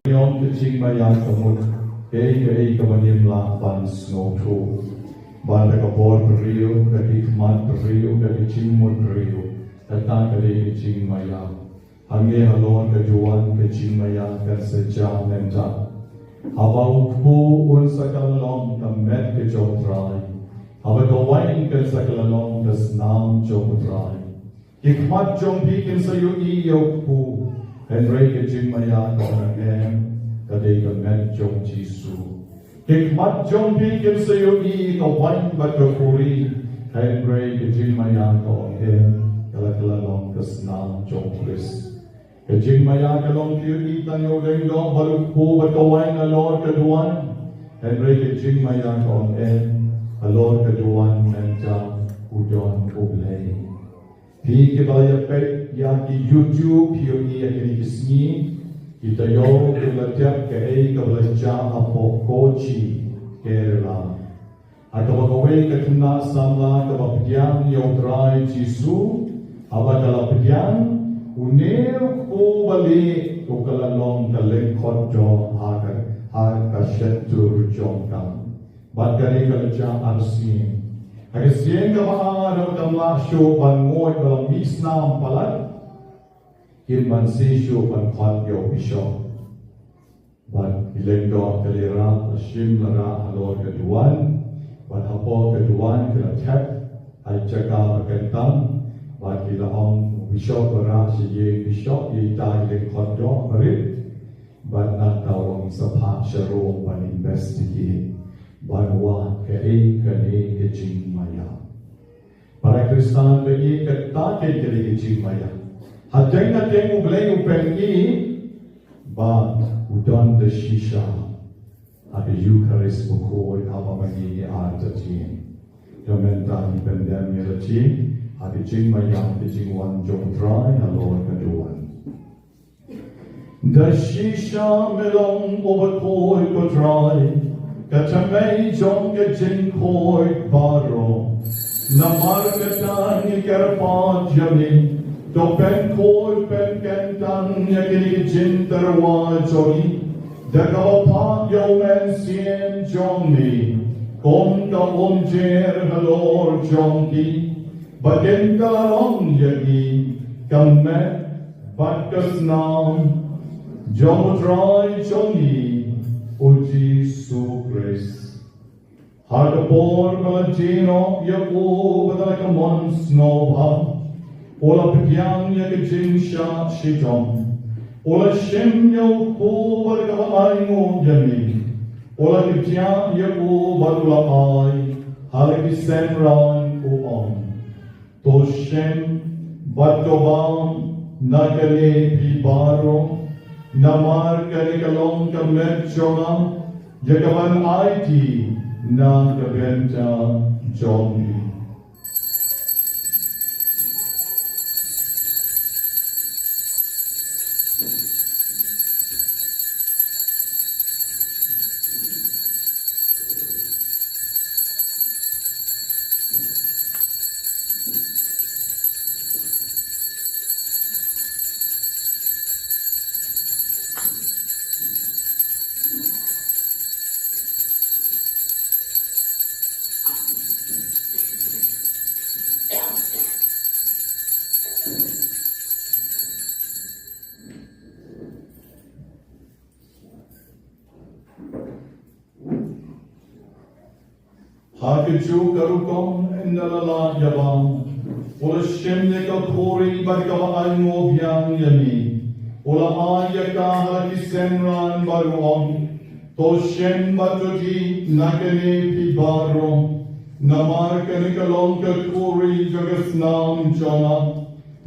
Ïa ka jingmaïa ka mut kaei kaei kaba ngim lah ban sngewthuh. Bad da ka bor briew, da ki khmat briew, da ka jingmut briew, Kata ka dei ka jingmaïa. Hangne halor ka duwan ka jingmaïa kan sa jia mynta. Haba u kpu un sa kylla long ka met ka jong u Trai. Haba ka wain kan sa kylla long ka snam jong u Trai. Ki khmat jong phi kin sa ïohi ïa u kpu. Hynrei ka jingmaïa ka ong em, ka dei ka met jong u Jisu. Ki khmat jong phi kin sa ïohi ka wain bad ka khuri. Hynrei ka jingmaïa ka ong em, ka la kylla long ka snam jong u Khrist. Ka jingmaïa ka long phi ïohi tang ïa u lyngdoh bad u kpu bad ka wain halor ka duwan. Hynrei ka jingmaïa ka ong em, halor ka duwan mynta u don u Blei. Phi kiba la ïa peit ïa ki YouTube, phi ïohi ïa kine ki sngi, ki taïew ki la tep kaei kaba la jia hapoh Kochi, Kerala. Ha kaba kawei ka khynnah samla kaba pdiang ïa u Trai Jisu, haba ka la pdiang, une u kpu ba lieh u kylla long ka lyngkhot doh ha ka, ha ka shyntur jong ka. Bad kane ka la jia arsien. Ha ka sien kaba ar haba kam lah shuh ban nguid ba la mih snam palat, kim banse shuh ban khot ïa u bishop. Bad ki lyngdoh ki la ïarap, la shim la rah halor ka duwan. Bad hapoh ka duwan ki la thep ha jaka ba kyntang. Bad ki la ong u bishop ba rah sha ïing bishop, ïa ita i lyngkhot doh barit. Bad nangta u ong sa phah sha Rome ban investigate, ban wad kaei kane ka jingmaïa. Para Khristan, ba ïeit, kata ka dei ka jingmaïa. Hadien hadien U Blei u pyni ba u don da shisha ha ka Eukharist bakhuid haba ma ngi ngi artatien. Te mynta ngi pyndem ïa lade ha ka jingmaïa, ka jingwan jong U Trai halor ka duwan. Da shisha me long uba khuid, ko Trai, ka thymmei jong ka jingkhuid baroh. Namar kata ngi kyrpad ïa me, to pynkhuid pynkyntang ïa kine ki jingtyrwa jong ngi da kaba phah ïa U Mynsiem jong me kum ka umjer halor jong ki, ba kin kylla long ïa ngi ka met bad ka snam jong U Trai jong ngi U Jisu Khrist. Ha ka por ba la jied noh ïa u bad ha ka mon sngewbha, u la pdiang ïa ka jingshah shitom, u la shim ïa u kpu bad kaba ainguh ïa me, u la kdiah ïa u bad u la ai ha la ki synran, u ong: To shim bad to bam na kane phi baroh, namar kane ka long ka met jong nga, ïa kaban aiti na ka bynta jong phi. Ha kajuh ka rukom, ynda la lad ïa bam, u la shim ïa ka khuri bad kaba ainguh biang ïa me, u la ai ïa ka ha la ki synran bad u ong: To shim bad to dih na kane phi baroh, namar kane ka long ka khuri jong ka snam jong nga,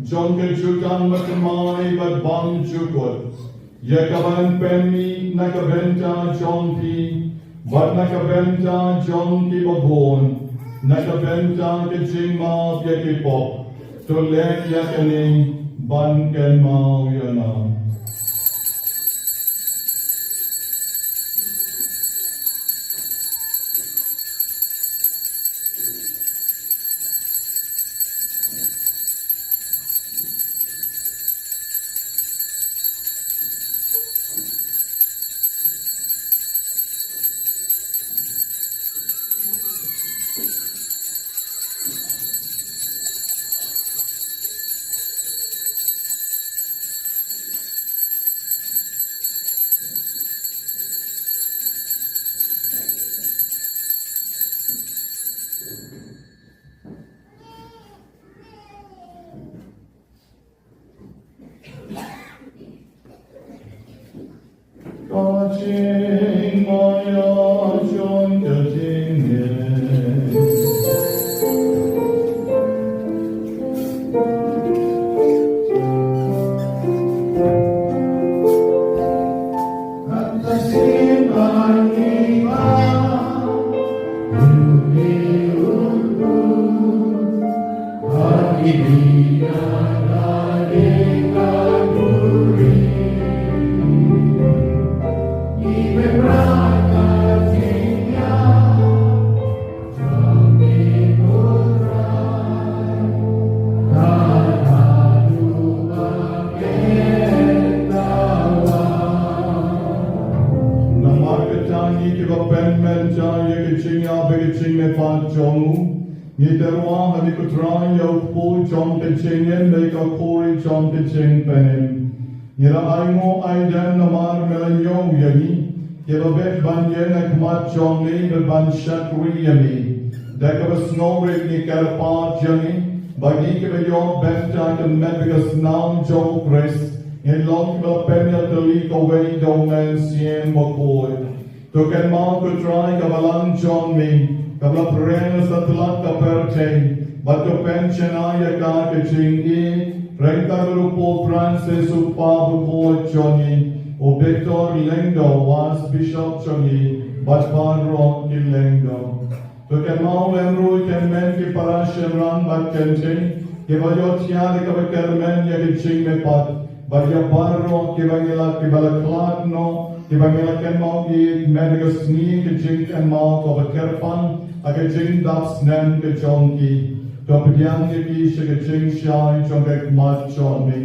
jong ka jutang bathymmai bad bymjukut, ïa kaban pynmih na ka bynta jong phi bad na ka bynta jong kiba bun, na ka bynta ka jingmap ïa ki pop. To leh ïa kane ban kynmaw ïa nga. Ka jingmaïa jong ka jingngeit. Kata singmar ngi ma, yu ngi u. Namar kata ngi kiba pynmynta ïa ka jingïap bad ka jingmihpat jong u, ngi tyrwa ha me ko Trai ïa u kpu jong ka jingim bad ka khuri jong ka jingpynim. Ngi la ainguh aidem namar me la ñiew ïa ngi, kiba bit ban ïeng ha khmat jong me bad ban shakri ïa me. Da kaba sngewrit ngi kyrpad ïa ngi, ba ngi kiba ïoh bynta ka met bad ka snam jong u Khrist, ngin long kiba pynïatylli kawei da u Mynsiem Bakhuid. To kynmaw ko Trai ka balang jong me, kaba la pyrshang satlak ka pyrthei, bad to pynshai ïa ka ka jingïeit, ryngkat bad u Pope Francis u Kpa Bakhuid jong ngi, u Victor Lyngdoh u Archbishop jong ngi, bad baroh ki lyngdoh. To kynmaw lem ruh ïa ki hynmen ki para shynrang bad kynthei, kiba ïohthiah da kaba kyrmen ïa ka jingmihpat, bad ïa baroh kiba ngi la, kiba la khlad noh, kiba ngi la kynmaw ïeit mynta ka sngi ha ka jingkynmaw kaba kyrpang ha ka jingdap snem ka jong ki. To pdiang ïa ki sha ka jingshai jong ka khmat jong me.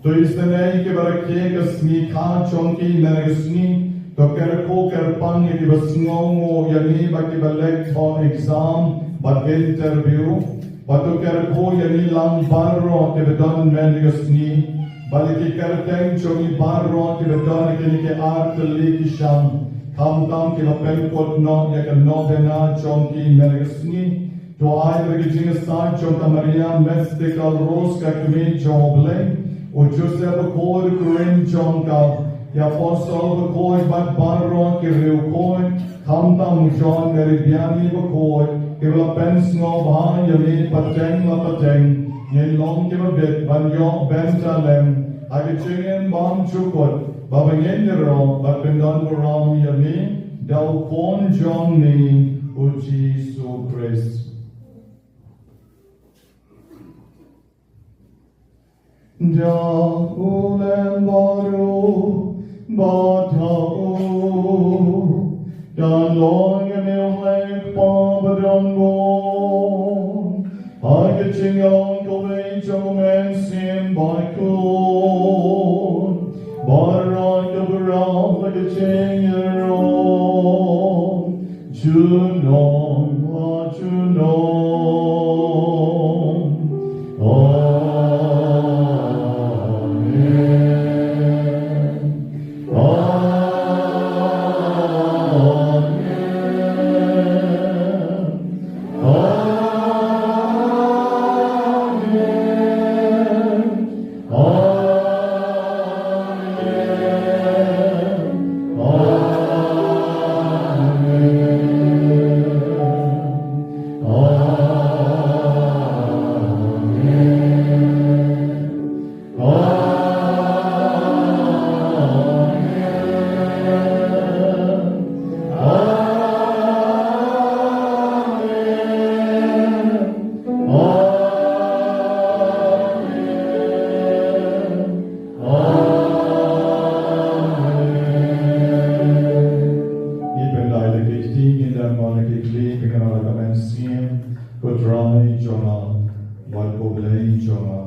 To isynei ïa kiba rakhe ka sngi kha jong ki mynta ka sngi. To kyrkhu kyrpang ïa kiba sngewnguh ïa ngi bad kiba leit thoh exam bad interview. Bad to kyrkhu ïa ngi lang baroh kiba don mynta ka sngi. Bad ïa ki kyrteng jong ngi baroh kiba don ha kine ki artylli ki shnong. Khamtam kiba pynkut noh ïa ka novena jong ki mynta ka sngi. To ai ïa ka jingïasaid jong ka Maria Mystical Rose ka kmie jong U Blei, u Joseph Bakhuid u khun jong ka, ki apostol bakhuid bad baroh ki riewkhuid, khamtam u John Mary Vianney Bakhuid, kiba la pynsngewbha ïa me pateng la pateng, ngin long kiba bit ban ïoh bynta lem ha ka jingim bymjukut, ba ngin ïaroh bad pyndonburom ïa me da u Khun jong me u Jisu Khrist. Da u lem baroh bad da u, da u long ïa me u Kpa badonbor. Ha ka jingïaroh kawei jong u Mynsiem Bakhuid, baroh kiba ïaroh ha ka jingïaroh, junom ha junom. Amen. Amen. Amen. Amen. Amen. Amen. Amen. Ngi pyndait da ki kti, ngi dang wan da ki kti, pynkyndit da ka mynsiem, ko Trai jong nga, bad ko Blei jong nga.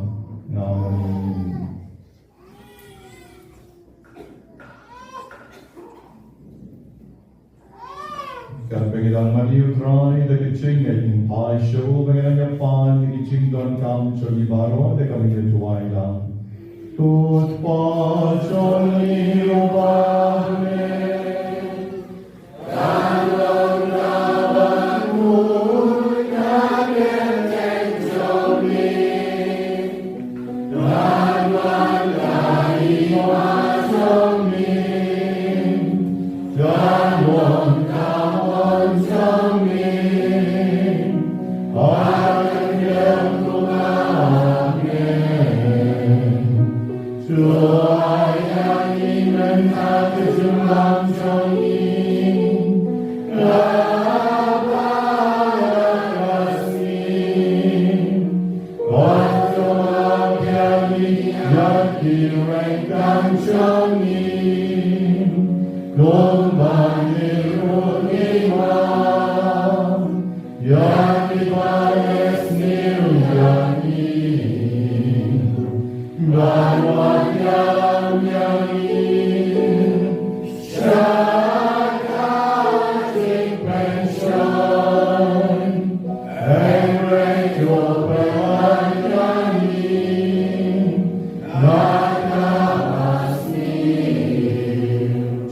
Amen. Katba ngi dang mane ïa u Trai da ka jingngeit, ngin phai sha u ba ngi dang ïa pan ïa ki jingdonkam jong ngi baroh da kaba ngin ïa duwai lang. Ko Kpa jong ngi uba ha bneng,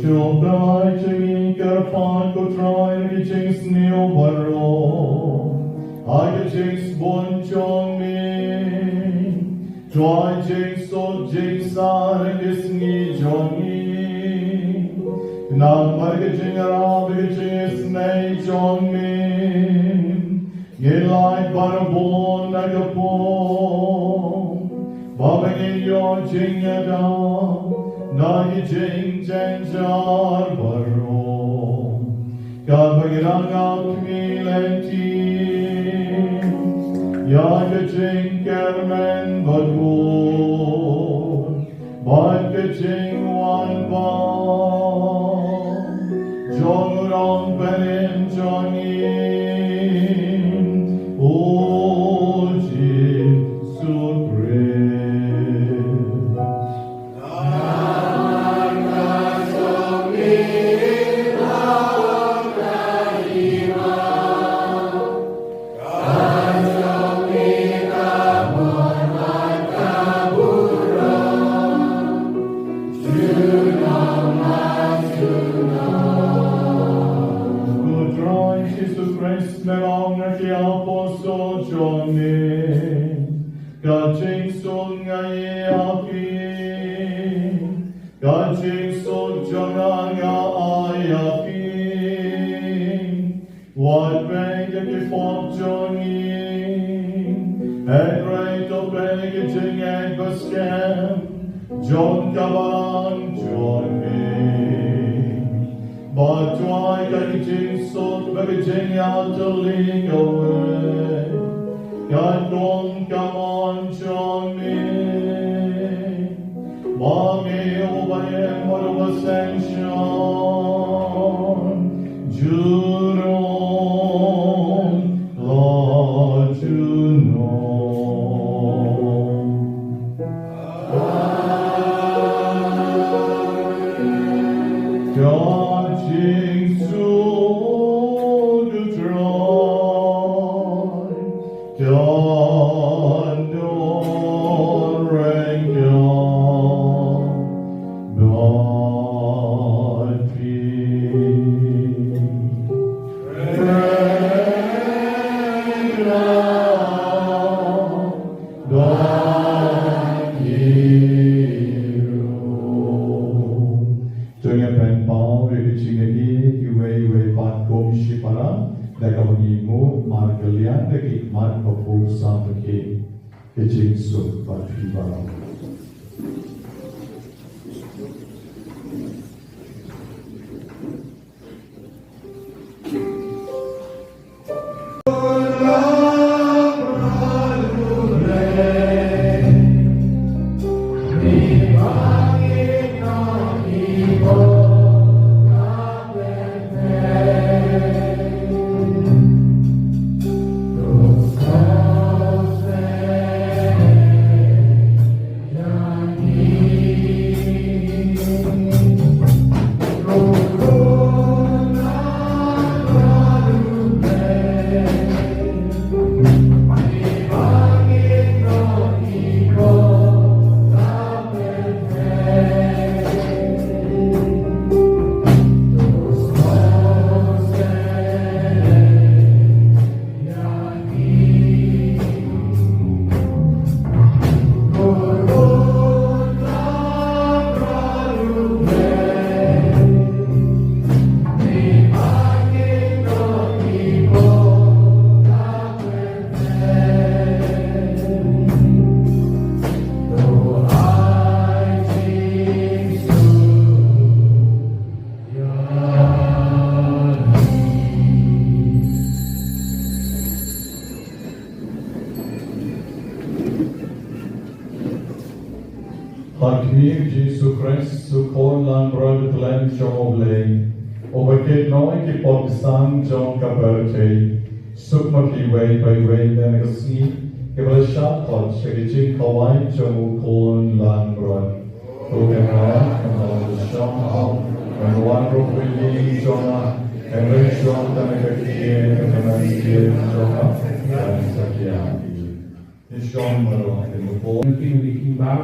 Ko Trai, jingkyrpad, ko Trai, ki jingsniew baroh ha ki jingsbun jong me. Trai, jingsuk jingsaiñ ha ki sngi jong ngi. Namar ki jingïarap, ki jingisynei jong me, ngin lait barabor na ka pop, ba ngin ïoh jingïada na ki jingjynjar baroh. Kaba ngi dang ap kyrmen lynti ïa ka jingkyrmen bakhuid bad ka jingwan bam jong u Nongpynim jong ngi, u Jisu Khrist. Ko Trai Jisu Khrist, me la ong ha ki apostol jong me, ka jingsuk nga ai ïa phi, ka jingsuk jong nga nga ai ïa phi. Wat peit ïa ki pop jong ngi, hynrei to peit ïa ki jingngeit ba skhem jong ka balang jong me. Bad to ai ïa ki jingsuk bad ki jingïatylli kawei, katkum ka mon jong me. Ma me uba im bad uba sngewsih junom la junom. Ka jingsuk U Trai kan don ryngkat bad phi. Ryngkat bad phi ruh. To ngin pynpaw ïa ka jingïadei iwei ïa iwei pat kum shipara, da kaba ngin ïa nguh markylliang da ki khmat ba pur samrkhie. Ka jingsuk bad phi baroh. Khrist u khun langbrot u talent jong U Blei, uba kit noh ïa ki pop ki sam jong ka pyrthei. Suk ma phi iwei pa iwei na ka sngi, kiba la shah khot sha ka jingkhawai jong u khun langbrot. Ko Kynrad, kynmaw ïa ka shong, ban wan ruh ïa ka jong nga, hynrei shong tang ïa ka ktien, ka mynsiem jong nga kan satia. Ïa shong baroh ïa ka por. Ïa ki ïa ki bam,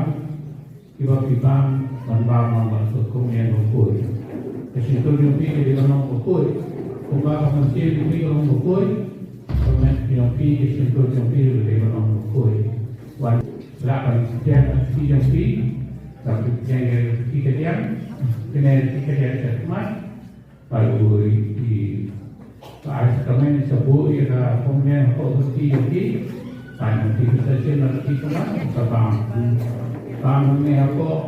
kiba phi bam, ban bam, ban bam, suk kum ïa nongkoi. Ka shyntur jong phi ka dei ban long bakoi. Kumba ka mynsiem jong phi ka long bakoi, ka met jong phi, ka shyntur jong phi ka dei ban long bakoi. Wan, lah ban pdiang ïa ka kti jong phi, lah ban pdiang ïa ka kti ka diang, kane ka kti ka diang ka khmat, Bad u i, ba ai sakramen sa buh ïa ka pynïeng hapoh ka kti jong ki. Bad mynta ki sa shim na ka kti ka bam, ka bam. Bam hangne hapoh.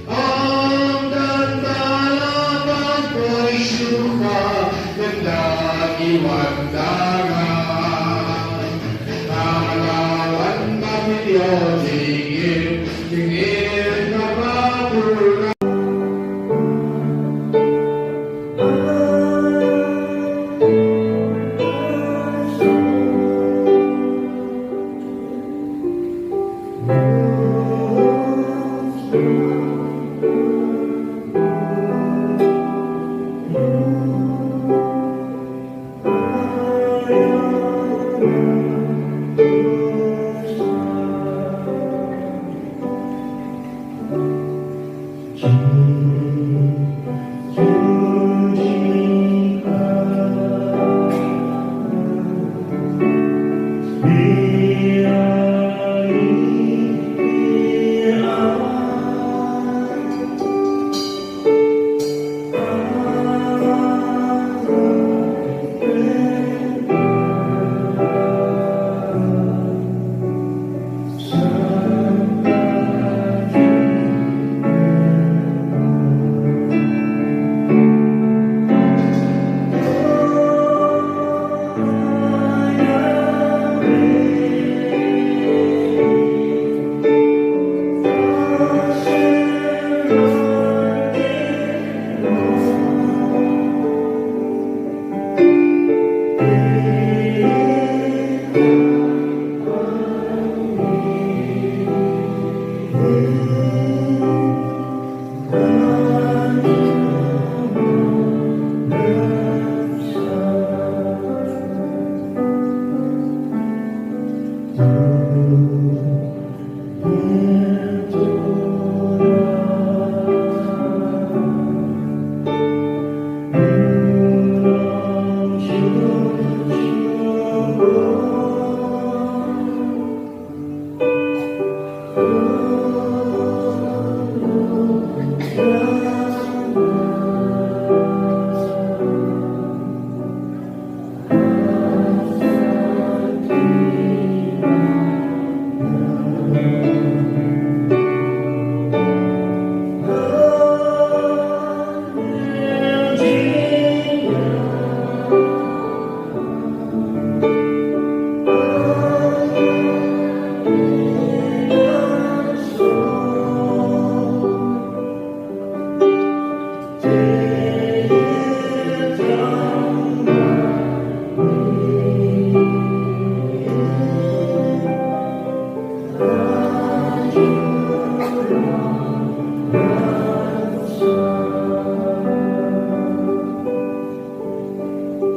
Ong don ba la ban poi shuwa mynta ki wan da nga. Ka la wan ba pynïoh jingim, jingim kaba pura.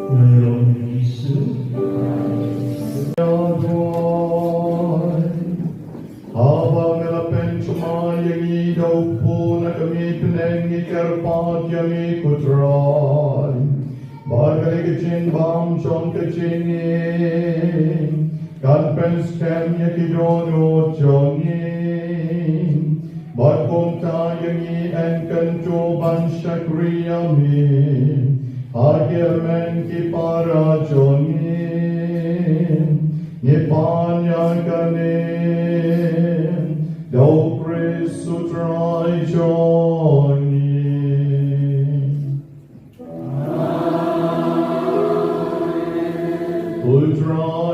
Ngi ïa lok ïa u Jisu. Haba nga la pynshemphang ïa ngi da u kpu na ka miet bneng, ngi kyrpad ïa me ko Trai, ba kane ka jingbam jong ka jingim kan pynskhem ïa ki dohnud jong ngi. Bad kumta ïa ngi yn kyntu ban shakri ïa me ha ki hynmen ki para jong ngi. Ngi pan ïa kane da u Khrist u Trai jong ngi. U Trai